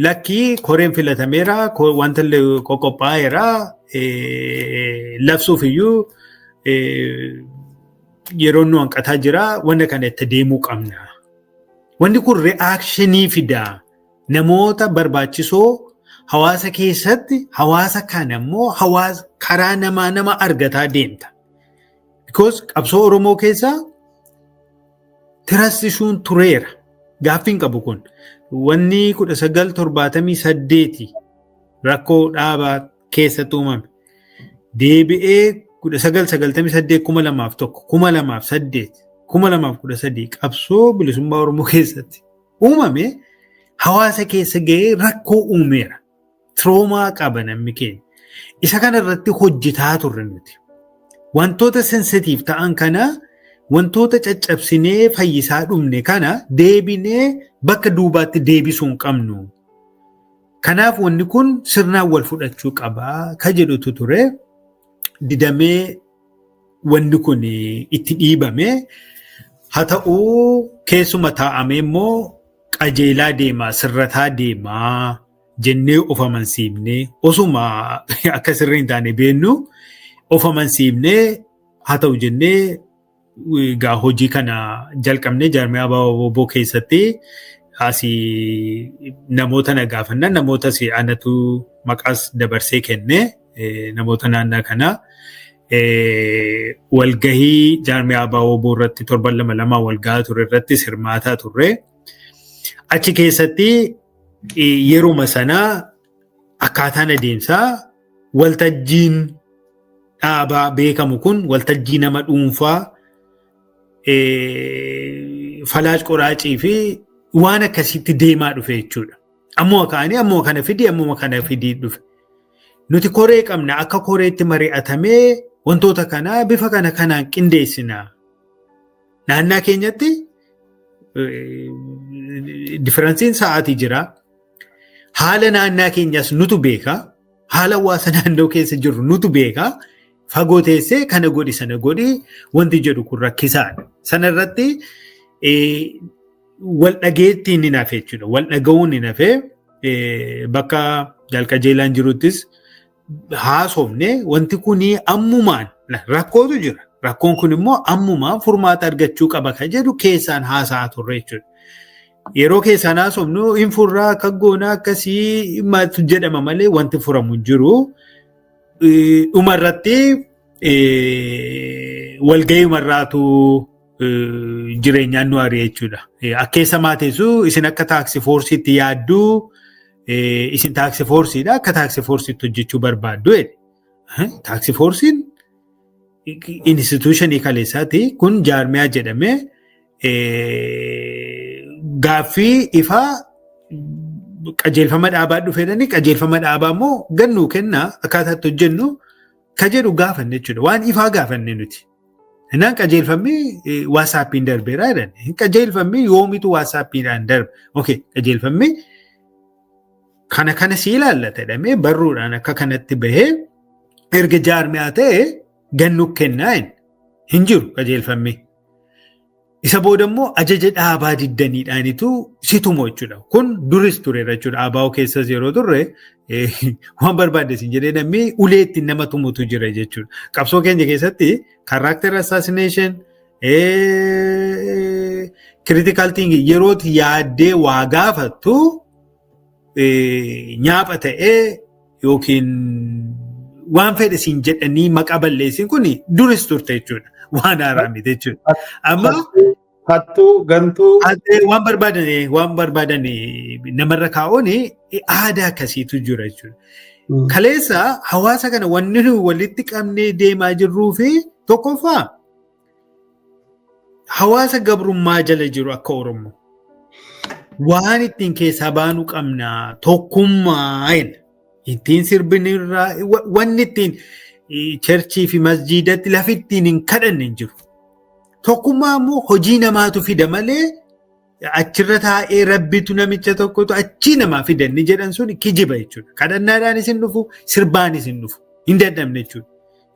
lakkii, koreen filatameera, wanta illee qoqophaa'eera, labsuuf iyyuu yeroo nu hanqataa jira, wanta kana itti deemuu qabna. Wanni kun reaction fidaa. Namoota barbaachisoo hawaasa keessatti, hawaasa kana immoo hawaasa karaa namaa nama argataa deemta. Because qabsoo Oromoo keessa trust issueun tureera. Gaaffiin qabu kun. Wanni 1978 rakkoo dhaabaa keessatti uumame. Deebi'ee 1998, 2001, 2008, 2013 qabsoo bilisummaa Oromoo keessatti uumame hawaasa keessa ga'ee rakkoo uumeera. Trauma qaba namni keenya. Isa kana irratti hojjetaa turre nuti. Wantoota sensitiif ta'an kana, wantoota caccabsinee fayyisaa dhumne kana deebinee bakka duubaatti deebisuu hin qabnu. Kanaaf wanni kun sirnaan wal fudhachuu qabaa ka jedhutu ture. Didamee wanni kun itti dhiibame. Haa ta'uu, keessuma taa'amee immoo qajeelaa deemaa, sirrataa deemaa jennee of amansiifnee, osuma akka sirrii hin taane beennu of amansiifnee, haa ta'u jennee egaa hojii kana jalqabnee. Jaarmiyaa ABO keessatti asii namoota na gaafannan, namoota si anatu maqaas dabarsee kenne, namoota naannaa kanaa walgahii jaarmiyaa ABO irratti torban lama lama walgahaa ture irratti hirmaataa turre. Achi keessatti yeruma sanaa akkaataan adeemsaa waltajjiin dhaabaa beekamu kun waltajjii nama dhuunfaa, falaac qoraacii fi waan akkasitti deemaa dhufe jechuudha. Ammuma ka'anii ammuma kana fidii, ammuma kana fidii dhufe. Nuti koree qabna, akka koreetti mari'atamee wantoota kana bifa kana kanaan qindeessina. Naannaa keenyatti differenceiin sa'aatii jira. Haala naannaa keenyas nutu beeka. Haala hawaasa naannoo keessa jirru nutu beeka. Fagoo teessee kana godhi, sana godhi wanti jedhu kun rakkisaadha. Sana irratti wal dhageettiin ni nafe jechuudha. Wal dhaga'uun ni nafe. Bakka jalqajeelaan jiruttis haasofne, wanti kun ammumaan rakkootu jira. Rakkoon kun immoo ammumaan furmaata argachuu qaba kan jedhu keessaan haasa'aa turre jechuudha. Yeroo keessaan haasofnu hin furraa, akka goonaa akkasii maaltu jedhama malee wanti furamu hin jiru. Dhuma irratti walgahii marraatu jireenyaan nu ari'e jechuudha. Akkeessa maateessu isin akka task forceiitti yaadduu, isin task forceiidha, akka task forceiitti hojjechuu barbaaddu jedhe. Task forceiin institutionii kaleessaati, kun jaarmiyaa jedhamee gaaffii ifaa qajeelfama dhaabaa dhufeedhani, qajeelfama dhaabaa immoo gannuu kennaa, akkaataa itti hojjennu ka jedhu gaafanne jechuudha. Waan ifaa gaafanne nuti. Innaan qajeelfamni WhatsAppiin darbeera jedhan. Qajeelfamni yoomitu WhatsAppiidhaan darbe? Okay, qajeelfamni kana kana si ilaallata jedhamee barruudhaan akka kanatti bahee erga jaarmiyaa ta'e gannu kennaa hin jiru qajeelfamni. Isa booda immoo ajaja dhaabaa diddaniidhaanitu situmo jechuudha. Kun duris tureera jechuudha. ABO keessas yeroo turre waan barbaadde sin jedhee namni ulee ittiin nama tumutu jira jechuudha. Qabsoo keenya keessatti character assassination, critical thinking, yerootti yaaddee waa gaafattu nyaapha ta'ee yookiin waan fedhe siin jedhanii maqaa balleessin kun duris turte jechuudha. Waan haaraa miti jechuudha. Amma Hattuu, gantuu. Waan barbaadan namarra kaa'uun aadaa akkasiitu jira jechuudha. Kaleessa hawaasa kana wanni nuyi walitti qabnee deemaa jirruu fi tokkoffaa hawaasa gabrummaa jala jiru akka Oromoo waan ittiin keessaa baanuu qabna, tokkummaa ittiin sirbinirraa, wanni ittiin churchii fi masjiidatti lafi ittiin hin kadhanne hin jiru. Tokkummaa immoo hojii namaatu fida malee Achirra taa'ee rabbitu namicha tokkotu achii namaa fidanni jedhan sun kijiba jechuudha. Kadhannaadhaanis hin dhufu, sirbaanis hin dhufu. Hin dadhabne jechuudha.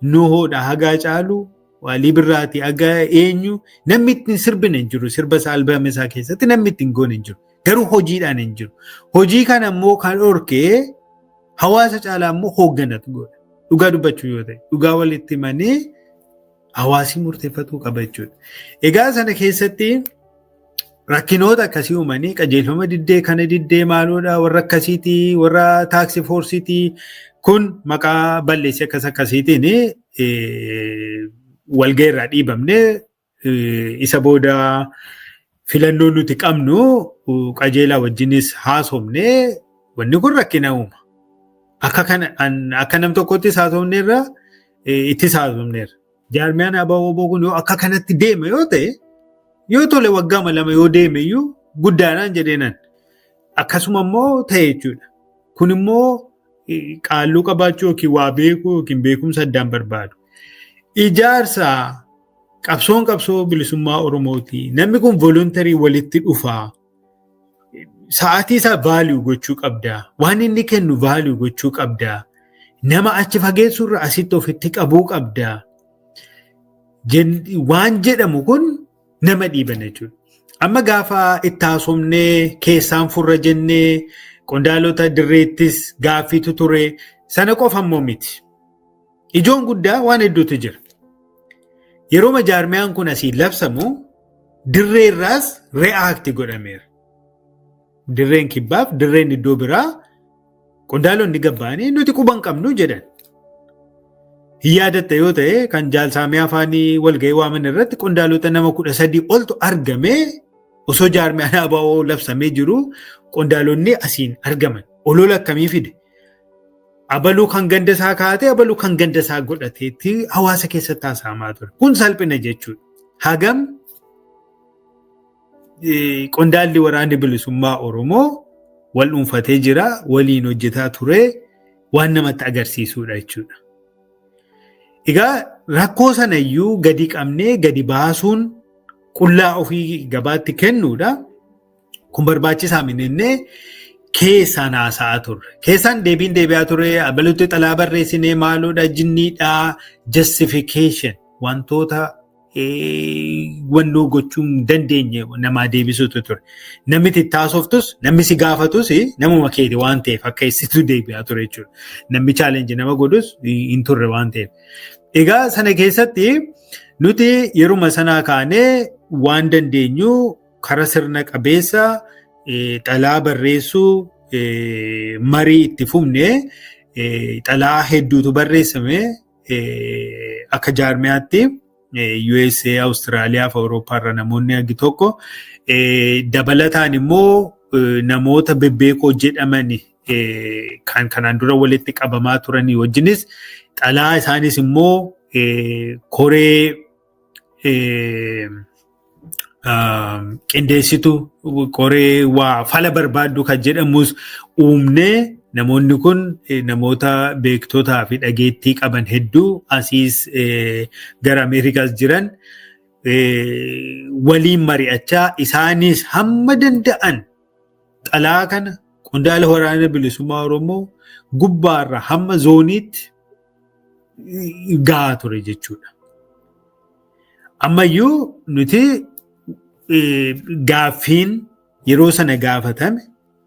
Nuhoodha hagaa caalu, Waalii Birraati haga eenyu namni ittiin sirbine hin jiru. Sirba isaa albama isaa keessatti namni ittiin goone hin jiru. Garuu hojiidhaan hin jiru. Hojii kana immoo kan dhorkee hawaasa caalaa immoo hoogganatu godha. Dhugaa dubbachuu yoo ta'e, dhugaa walitti himanii hawaasni murteeffatuu qaba jechuudha. Egaa sana keessatti rakkinoota akkasii uumanii qajeelfama diddee, kana diddee, maaloodha, warra akkasiitii, warra task forceiitii kun maqaa balleessi akkas akkasiitiin walgahii irraa dhiibamne. Isa booda filannoo nuti qabnu qajeelaa wajjinis haasofne. Wanni kun rakkina uuma. Akka kana akka nam tokkottis haasofneerra, ittis haasofneerra. Jaarmiyaan ABO kun yoo akka kanatti deeme yoo ta'e, yoo tole waggaama 2 yoo deeme iyyuu guddaadhaan jedheenan. Akkasuma immoo ta'e jechuudha. Kun immoo qaalluu qabaachuu yookiin waa beekuu yookiin beekumsa addaan barbaadu. Ijaarsa qabsoon qabsoo bilisummaa Oromooti. Namni kun voluntary walitti dhufaa. Sa'aatii isaa value gochuu qabda. Waan inni kennu value gochuu qabda. Nama achi fageessurra asitti ofitti qabuu qabda. Waan jedhamu kun nama dhiiban jechuudha. Amma gaafa itti haasofnee keessaan furra jennee qondaalota dirreettis gaaffiitu ture, sana qofa immoo miti. Ijoon guddaa waan hedduutu jira. Yeroo jaarmiyaan kun asii labsamu dirreerraas react godhameera. Dirreen kibbaaf dirreen iddoo biraa qondaalonni gabba'anii nuti quban qabnu jedhan. Hin yaadatta yoo ta'e, kan jaalsaamii afaanii walgahii waaman irratti qondaalota nama 13 oltu argamee, osoo jaarmiyaan ABO labsamee jiru qondaalonni asiin argaman. Olola akkamii fide? Abaluu kan ganda isaa kaa'ate, abaluu kan ganda isaa godhateetti hawaasa keessatti haasa'amaa ture. Kun salphina jechuudha. Hagam qondaalli waraanni bilisummaa Oromoo wal dhuunfatee jira, waliin hojjetaa ture waan namatti agarsiisudha jechuudha. Egaa rakkoo sana iyyuu gadi qabnee gadi baasuun qullaa ofii gabaatti kennuudha. Kun barbaachisaa miti keessaan haasa'aa turre. Keessaan deebiin deebi'aa ture. Abalutti xalaa barreessinee maaloodha, jinniidhaa, justification wantoota wannoo gochuu hin dandeenye namaa deebisuutu ture. Namni itti haasoftus, namni si gaafatus namuma keeti waan ta'eef akka ibsitu deebi'aa ture jechuudha. Namni challenge nama godhus hin turre waan ta'eef. Egaa sana keessatti nuti yeruma sanaa kaanee waan dandeenyu karaa sirna qabeessa xalaa barreessuu, marii itti fufne. Xalaa hedduutu barreessame akka jaarmiyaatti USA, Awustiraaliyaa fi Awurooppaa irra namoonni hagi tokko, dabalataan immoo namoota bebbeekoo jedhaman kan kanaan dura walitti qabamaa turanii wajjinis xalaa isaanis immoo koree qindeessitu, koree waa fala barbaaddu kan jedhamus uumnee, namoonni kun namoota beektotaa fi dhageettii qaban hedduu asiis gara Ameerikaas jiran waliin mari'achaa, isaanis hamma danda'an xalaa kana qondaala waraana bilisummaa Oromoo gubbaarra hamma zooniitti gahaa ture jechuudha. Ammayyuu nuti gaaffiin yeroo sana gaafatame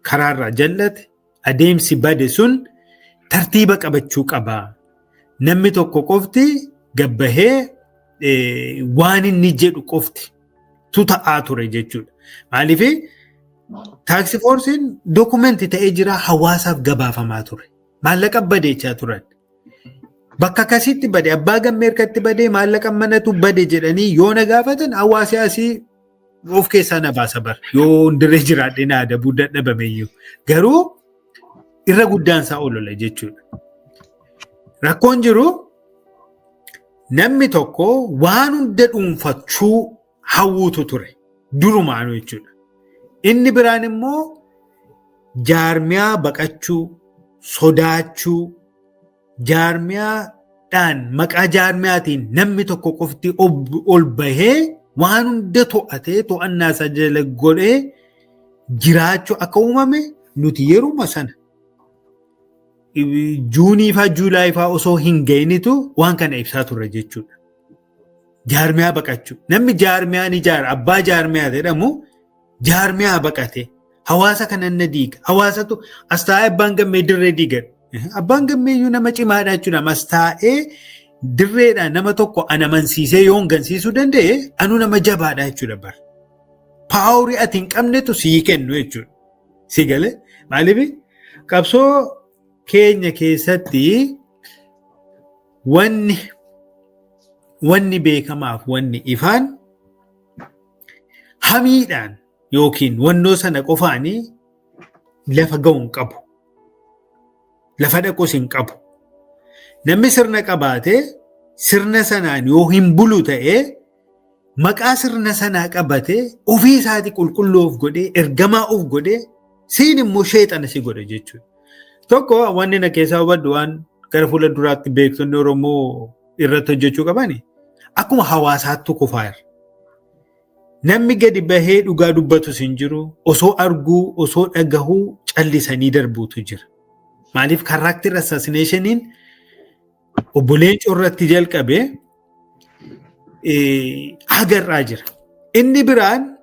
karaarraa jallate, adeemsi bade sun tartiiba qabachuu qaba. Namni tokko qofti gabbahee waan inni jedhu qofti tu ta'aa ture jechuudha. Maaliif task forceiin document ta'ee jira, hawaasaaf gabaafamaa ture. Maallaqa badeechaa turan. Bakka akkasitti bade, abbaa gammee harkatti badee, maallaqa manatu bade jedhanii yoo na gaafatan, hawaasi asii of keessaa na baasa bara. Yoo dirree jiraadhee na adabuu dadhabame iyyuu. Garuu irra guddaan isaa olola jechuudha. Rakkoon jiru namni tokko waan hunda dhuunfachuu hawwuutu ture. Durumaanuu jechuudha. Inni biraan immoo jaarmiyaa baqachuu, sodaachuu, jaarmiyaadhaan maqaa jaarmiyaatiin namni tokko qofti ol bahee waan hunda to'atee to'annaa isaa jala godhee jiraachuu akka uumame nuti yeruma sana Juunii faa Juulaayii faa osoo hin ga'initu waan kana ibsaa turre jechuudha. Jaarmiyaa baqachuu. Namni jaarmiyaa ni ijaara. Abbaa jaarmiyaa jedhamu jaarmiyaa baqate. Hawaasa kana na diiga. Hawaasatu as taa'ee abbaan gammee dirree diiga. Abbaan gammee iyyuu nama cimaadha jechuudha. As taa'ee dirreedhaan nama tokko an amansiisee yoon gansiisuu danda'e anu nama jabaadha jechuudha bara. Power ati hin qabnetu sii kennu jechuudha. Si galee maaliif qabsoo keenya keessatti wanni beekamaaf wanni ifaan hamiidhaan yookiin wannoo sana qofaanii lafa ga'u hin qabu. Lafa dhaqus hin qabu. Namni sirna qabaatee sirna sanaan yoo hin bulu ta'ee, maqaa sirna sanaa qabatee, ofii isaatii qulqulluu of godhee, ergamaa of godhee, siin immoo sheexana si godhe jechuudha. Tokko wanni na keessaa hubadhu, waan gara fuula duraatti beektonni Oromoo irratti hojjechuu qabani, akkuma hawaasaattu kufaa jira. Namni gadi bahee dhugaa dubbatus hin jiru, osoo arguu osoo dhagahuu callisanii darbuutu jira. Maaliif character assassinationiin obbo Leencoo irratti jalqabee agarraa jira. Inni biraan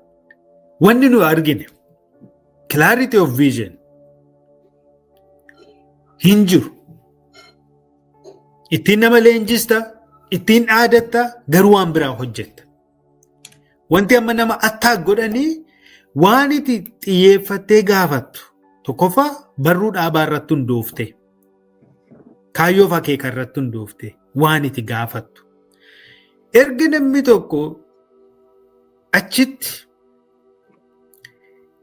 wanni nu argine clarity of vision hin jiru. Ittiin nama leenjista, ittiin dhaadatta, garuu waan biraa hojjetta. Wanti amma nama attaak godhanii waan itti xiyyeeffattee gaafattu tokkoffaa barruu dhaabaa irratti hundoofte, kaayyoo akeeka irratti hundoofte waan itti gaafattu. Erga namni tokko achitti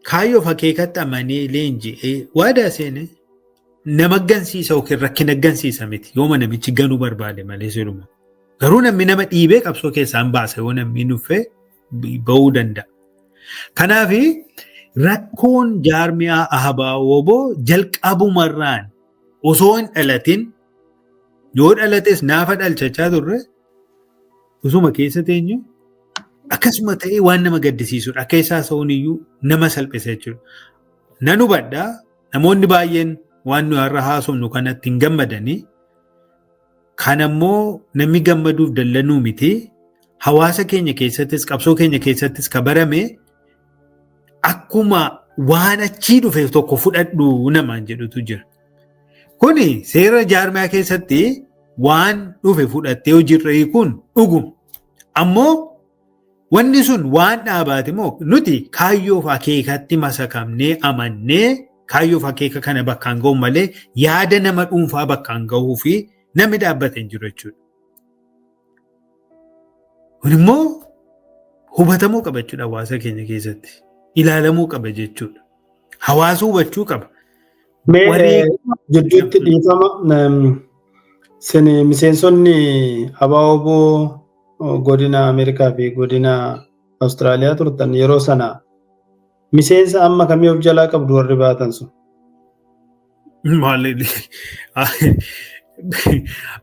kaayyoo akeekatti amanee leenji'ee waadaa seene, nama gansiisa yookiin rakkina gansiisa miti, yooma namichi ganuu barbaade malee siluma. Garuu namni nama dhiibee qabsoo keessaan baasa, yoo namni nuffee bahuu danda'a. Kanaaf rakkoon jaarmiyaa ABO jalqabumarraan osoo hin dhalatin, yoo dhalates naafa dhalchachaa turre, osuma keessa teenyu akkasuma ta'ee waan nama gaddisiisudha. Akka isaa sa'uun iyyuu nama salphisa jechuudha. Nan hubadhaa, namoonni baay'een waan nu har'a haasofnu kanatti hin gammadanii. Kan ammoo namni gammaduuf dallanuu miti. Hawaasa keenya keessattis, qabsoo keenya keessattis ka barame akkuma waan achii dhufe tokko fudhadhu namaan jedhutu jira. Kuni seera jaarmiyaa keessatti waan dhufe fudhattee hojiirra hiikuun dhuguma. Ammoo wanni sun waan dhaabaati moo nuti kaayyoof akeekatti masakamnee amannee kaayyoof akeeka kana bakkaan ga'u malee yaada nama dhuunfaa bakkaan gahuu fi namni dhaabbate hin jiru jechuudha. Kun immoo hubatamuu qaba jechuudha, hawaasa keenya keessatti. Ilaalamuu qaba jechuudha. Hawaasa hubachuu qaba. Mee jidduutti dhiifama, sin miseensonni ABO godina Ameerikaa fi godina Awustiraaliyaa turtan, yeroo sana miseensa amma kamii of jalaa qabdu warri baatan sun? Maali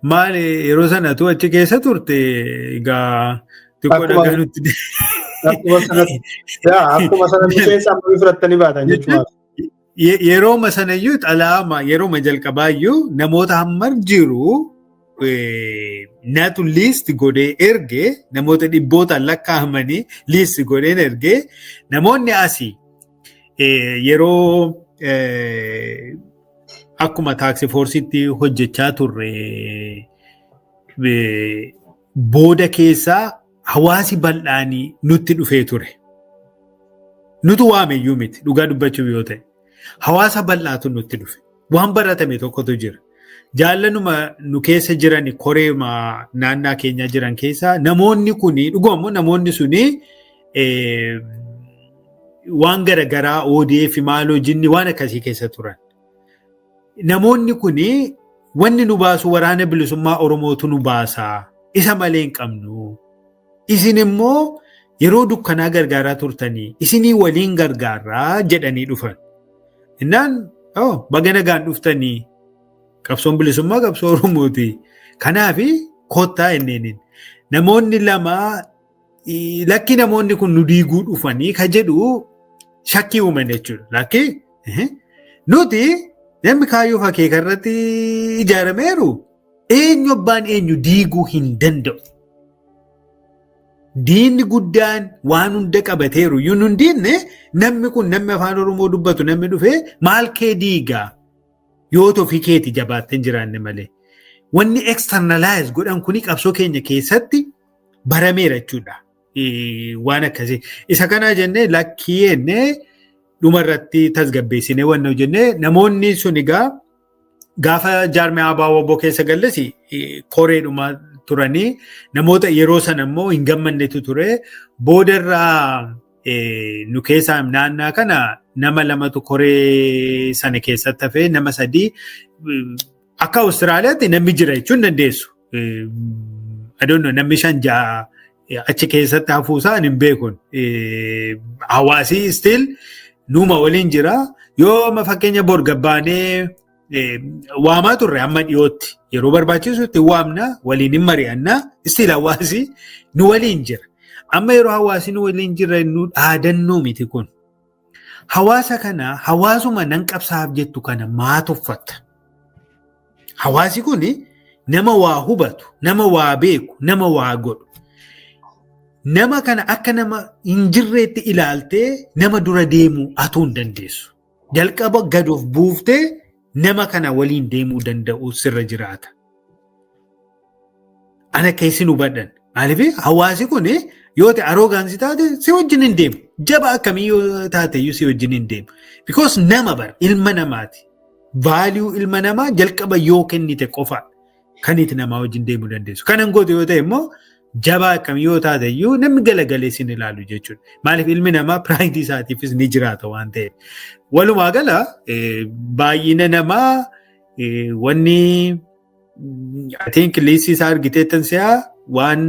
maali, yeroo sana tu achi keessa turte egaa xiqqoo dhagaa nutti. Akkuma sana miseensa amma fudhattanii baatan jechuudha. Yerooma sanayyuu, xalaama yerooma jalqabaayyuu namoota hammar jiru natu list godhee erge, namoota dhibbootaan lakkaa'amanii list godheen erge. Namoonni asii yeroo akkuma task forceitti hojjechaa turre booda keessaa hawaasi bal'aanii nutti dhufee ture. Nutu waameyyuu miti, dhugaa dubbachuuf yoo ta'e. Hawaasa bal'aatu nutti dhufe. Waan baratame tokkotu jira. Jaallanuma nu keessa jiran, koreema naannaa keenyaa jiran keessaa namoonni kuni dhuguma namoonni suni waan garaagaraa ODF maaloo jinni waan akkasii keessa turan. Namoonni kuni wanni nu baasu waraana bilisummaa Oromootu nu baasaa. Isa malee hin qabnu. Isin immoo yeroo dukkanaa gargaaraa turtanii isinii waliin gargaarraa jedhanii dhufan. Innaan baga nagaan dhuftanii, qabsoon bilisummaa qabsoo Oromooti. Kanaaf kottaa inneeniin. Namoonni lama Lakki, namoonni kun nu diiguu dhufanii ka jedhu shakkii uuman jechuudha. Lakki, nuti namni kaayyoo akeeka irratti ijaarameeru eenyu abbaan eenyu diiguu hin danda'u. Diinni guddaan waan hunda qabateeru iyyuu nun diinne. Namni kun, namni afaan Oromoo dubbatu, namni dhufee maal kee diigaa yoo ofii keeti jabaattee hin jiraanne malee. Wanni externalize godhan kuni qabsoo keenya keessatti barameera jechuudha. Waan akkasii. Isa kana jennee lakkii jennee dhumarratti tasgabbeessinee wanna hojjennee, namoonni sun egaa gaafa jaarmee ABO keessa galles koreedhuma turanii, namoota yeroo sana immoo hin gammannetu ture. Boodarraa nu keessaa naannaa kana nama lamatu koree sana keessatti hafee, nama sadii akka Awustiraaliyaatti namni jira jechuun dandeessu. I don't know, namni shan ja'a achi keessatti hafuusaa hin beekun. Hawaasi still numa waliin jira. Yoo amma fakkeenya bor gabbaanee waamaa turre, amma dhiyootti yeroo barbaachisutti waamna, waliin hin mari'anna, still hawaasi nu waliin jira. Amma yeroo hawaasi nu waliin jira nu dhaadannoo miti kun. Hawaasa kana, hawaasuma nan qabsaaf jettu kana maa tuffatta? Hawaasi kun nama waa hubatu, nama waa beeku, nama waa godhu. Nama kana akka nama hin jirreetti ilaaltee nama dura deemuu atuu hin dandeessu. Jalqaba gad of buuftee nama kana waliin deemuu danda'u sirra jiraata. Ana keessin hubadhan. Maaliif, hawaasi kun yoo ta'e arrogance taate si wajjin hin deemu. Jaba akkamii yoo taate iyyuu si wajjin hin deemu. Because nama bara ilma namaati. Value ilma namaa jalqaba yoo kennite qofa kan itti namaa wajjin deemuu dandeessu. Kanan goote yoo ta'e immoo jabaa akkamii yoo taate iyyuu namni galagalee sin ilaalu jechuudha. Maaliif, ilmi namaa pride isaatiifis ni jiraata waan ta'eef. Walumaa gala baay'ina namaa wanni I think liistii isaa argiteettan si'a waan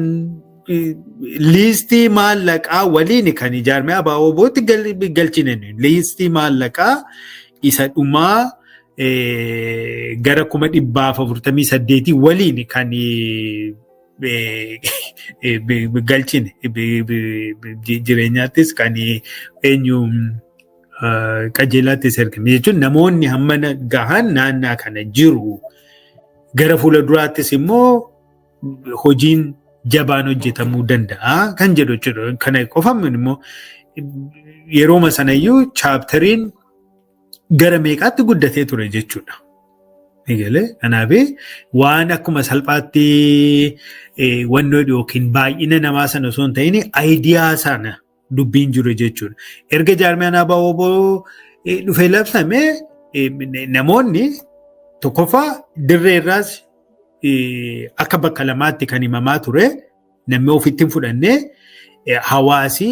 liistii maallaqaa waliin kan ijaarame ABO-tti galchine, liistii maallaqaa isa dhumaa gara 448,000 waliin kan galchine, jireenyaattis kan eenyu qajeelaattis ergame jechuun namoonni hammana gahan naannaa kana jiru. Gara fuula duraattis immoo hojiin jabaan hojjetamuu danda'a kan jedhu jechuudha. Kana qofaan immoo yerooma sanayyuu chapteriin gara meeqaatti guddatee ture jechuudha. Kanaaf waan akkuma salphaatti wannoo yookiin baay'ina namaa sana osoo hin ta'in idea sana dubbiin jiru jechuudha. Erga jaarmiyaan ABO dhufee labsame namoonni tokkoffaa dirree irraas akka bakka lamaatti kan himamaa ture, namni ofitti hin fudhannee, hawaasi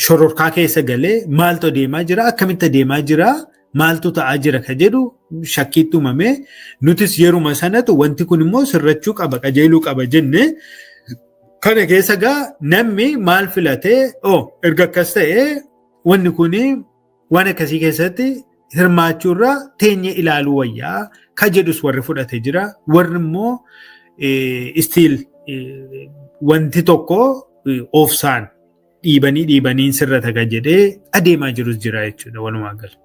shororkaa keessa galee maaltu adeemaa jira, akkamitti adeemaa jira, maaltu ta'aa jira ka jedhu shakkiitti uumame. Nutis yeruma sanatu wanti kun immoo sirrachuu qaba, qajeeluu qaba jenne. Kana keessa gaa namni maal filatee, oh, erga akkas ta'e wanni kun waan akkasii keessatti hirmaachuurra teenye ilaaluu wayyaa ka jedhus warri fudhate jira. Warri immoo still wanti tokko oofsaan dhiibanii dhiibanii sirrata kan jedhee adeemaa jirus jira jechuudha walumaa gala.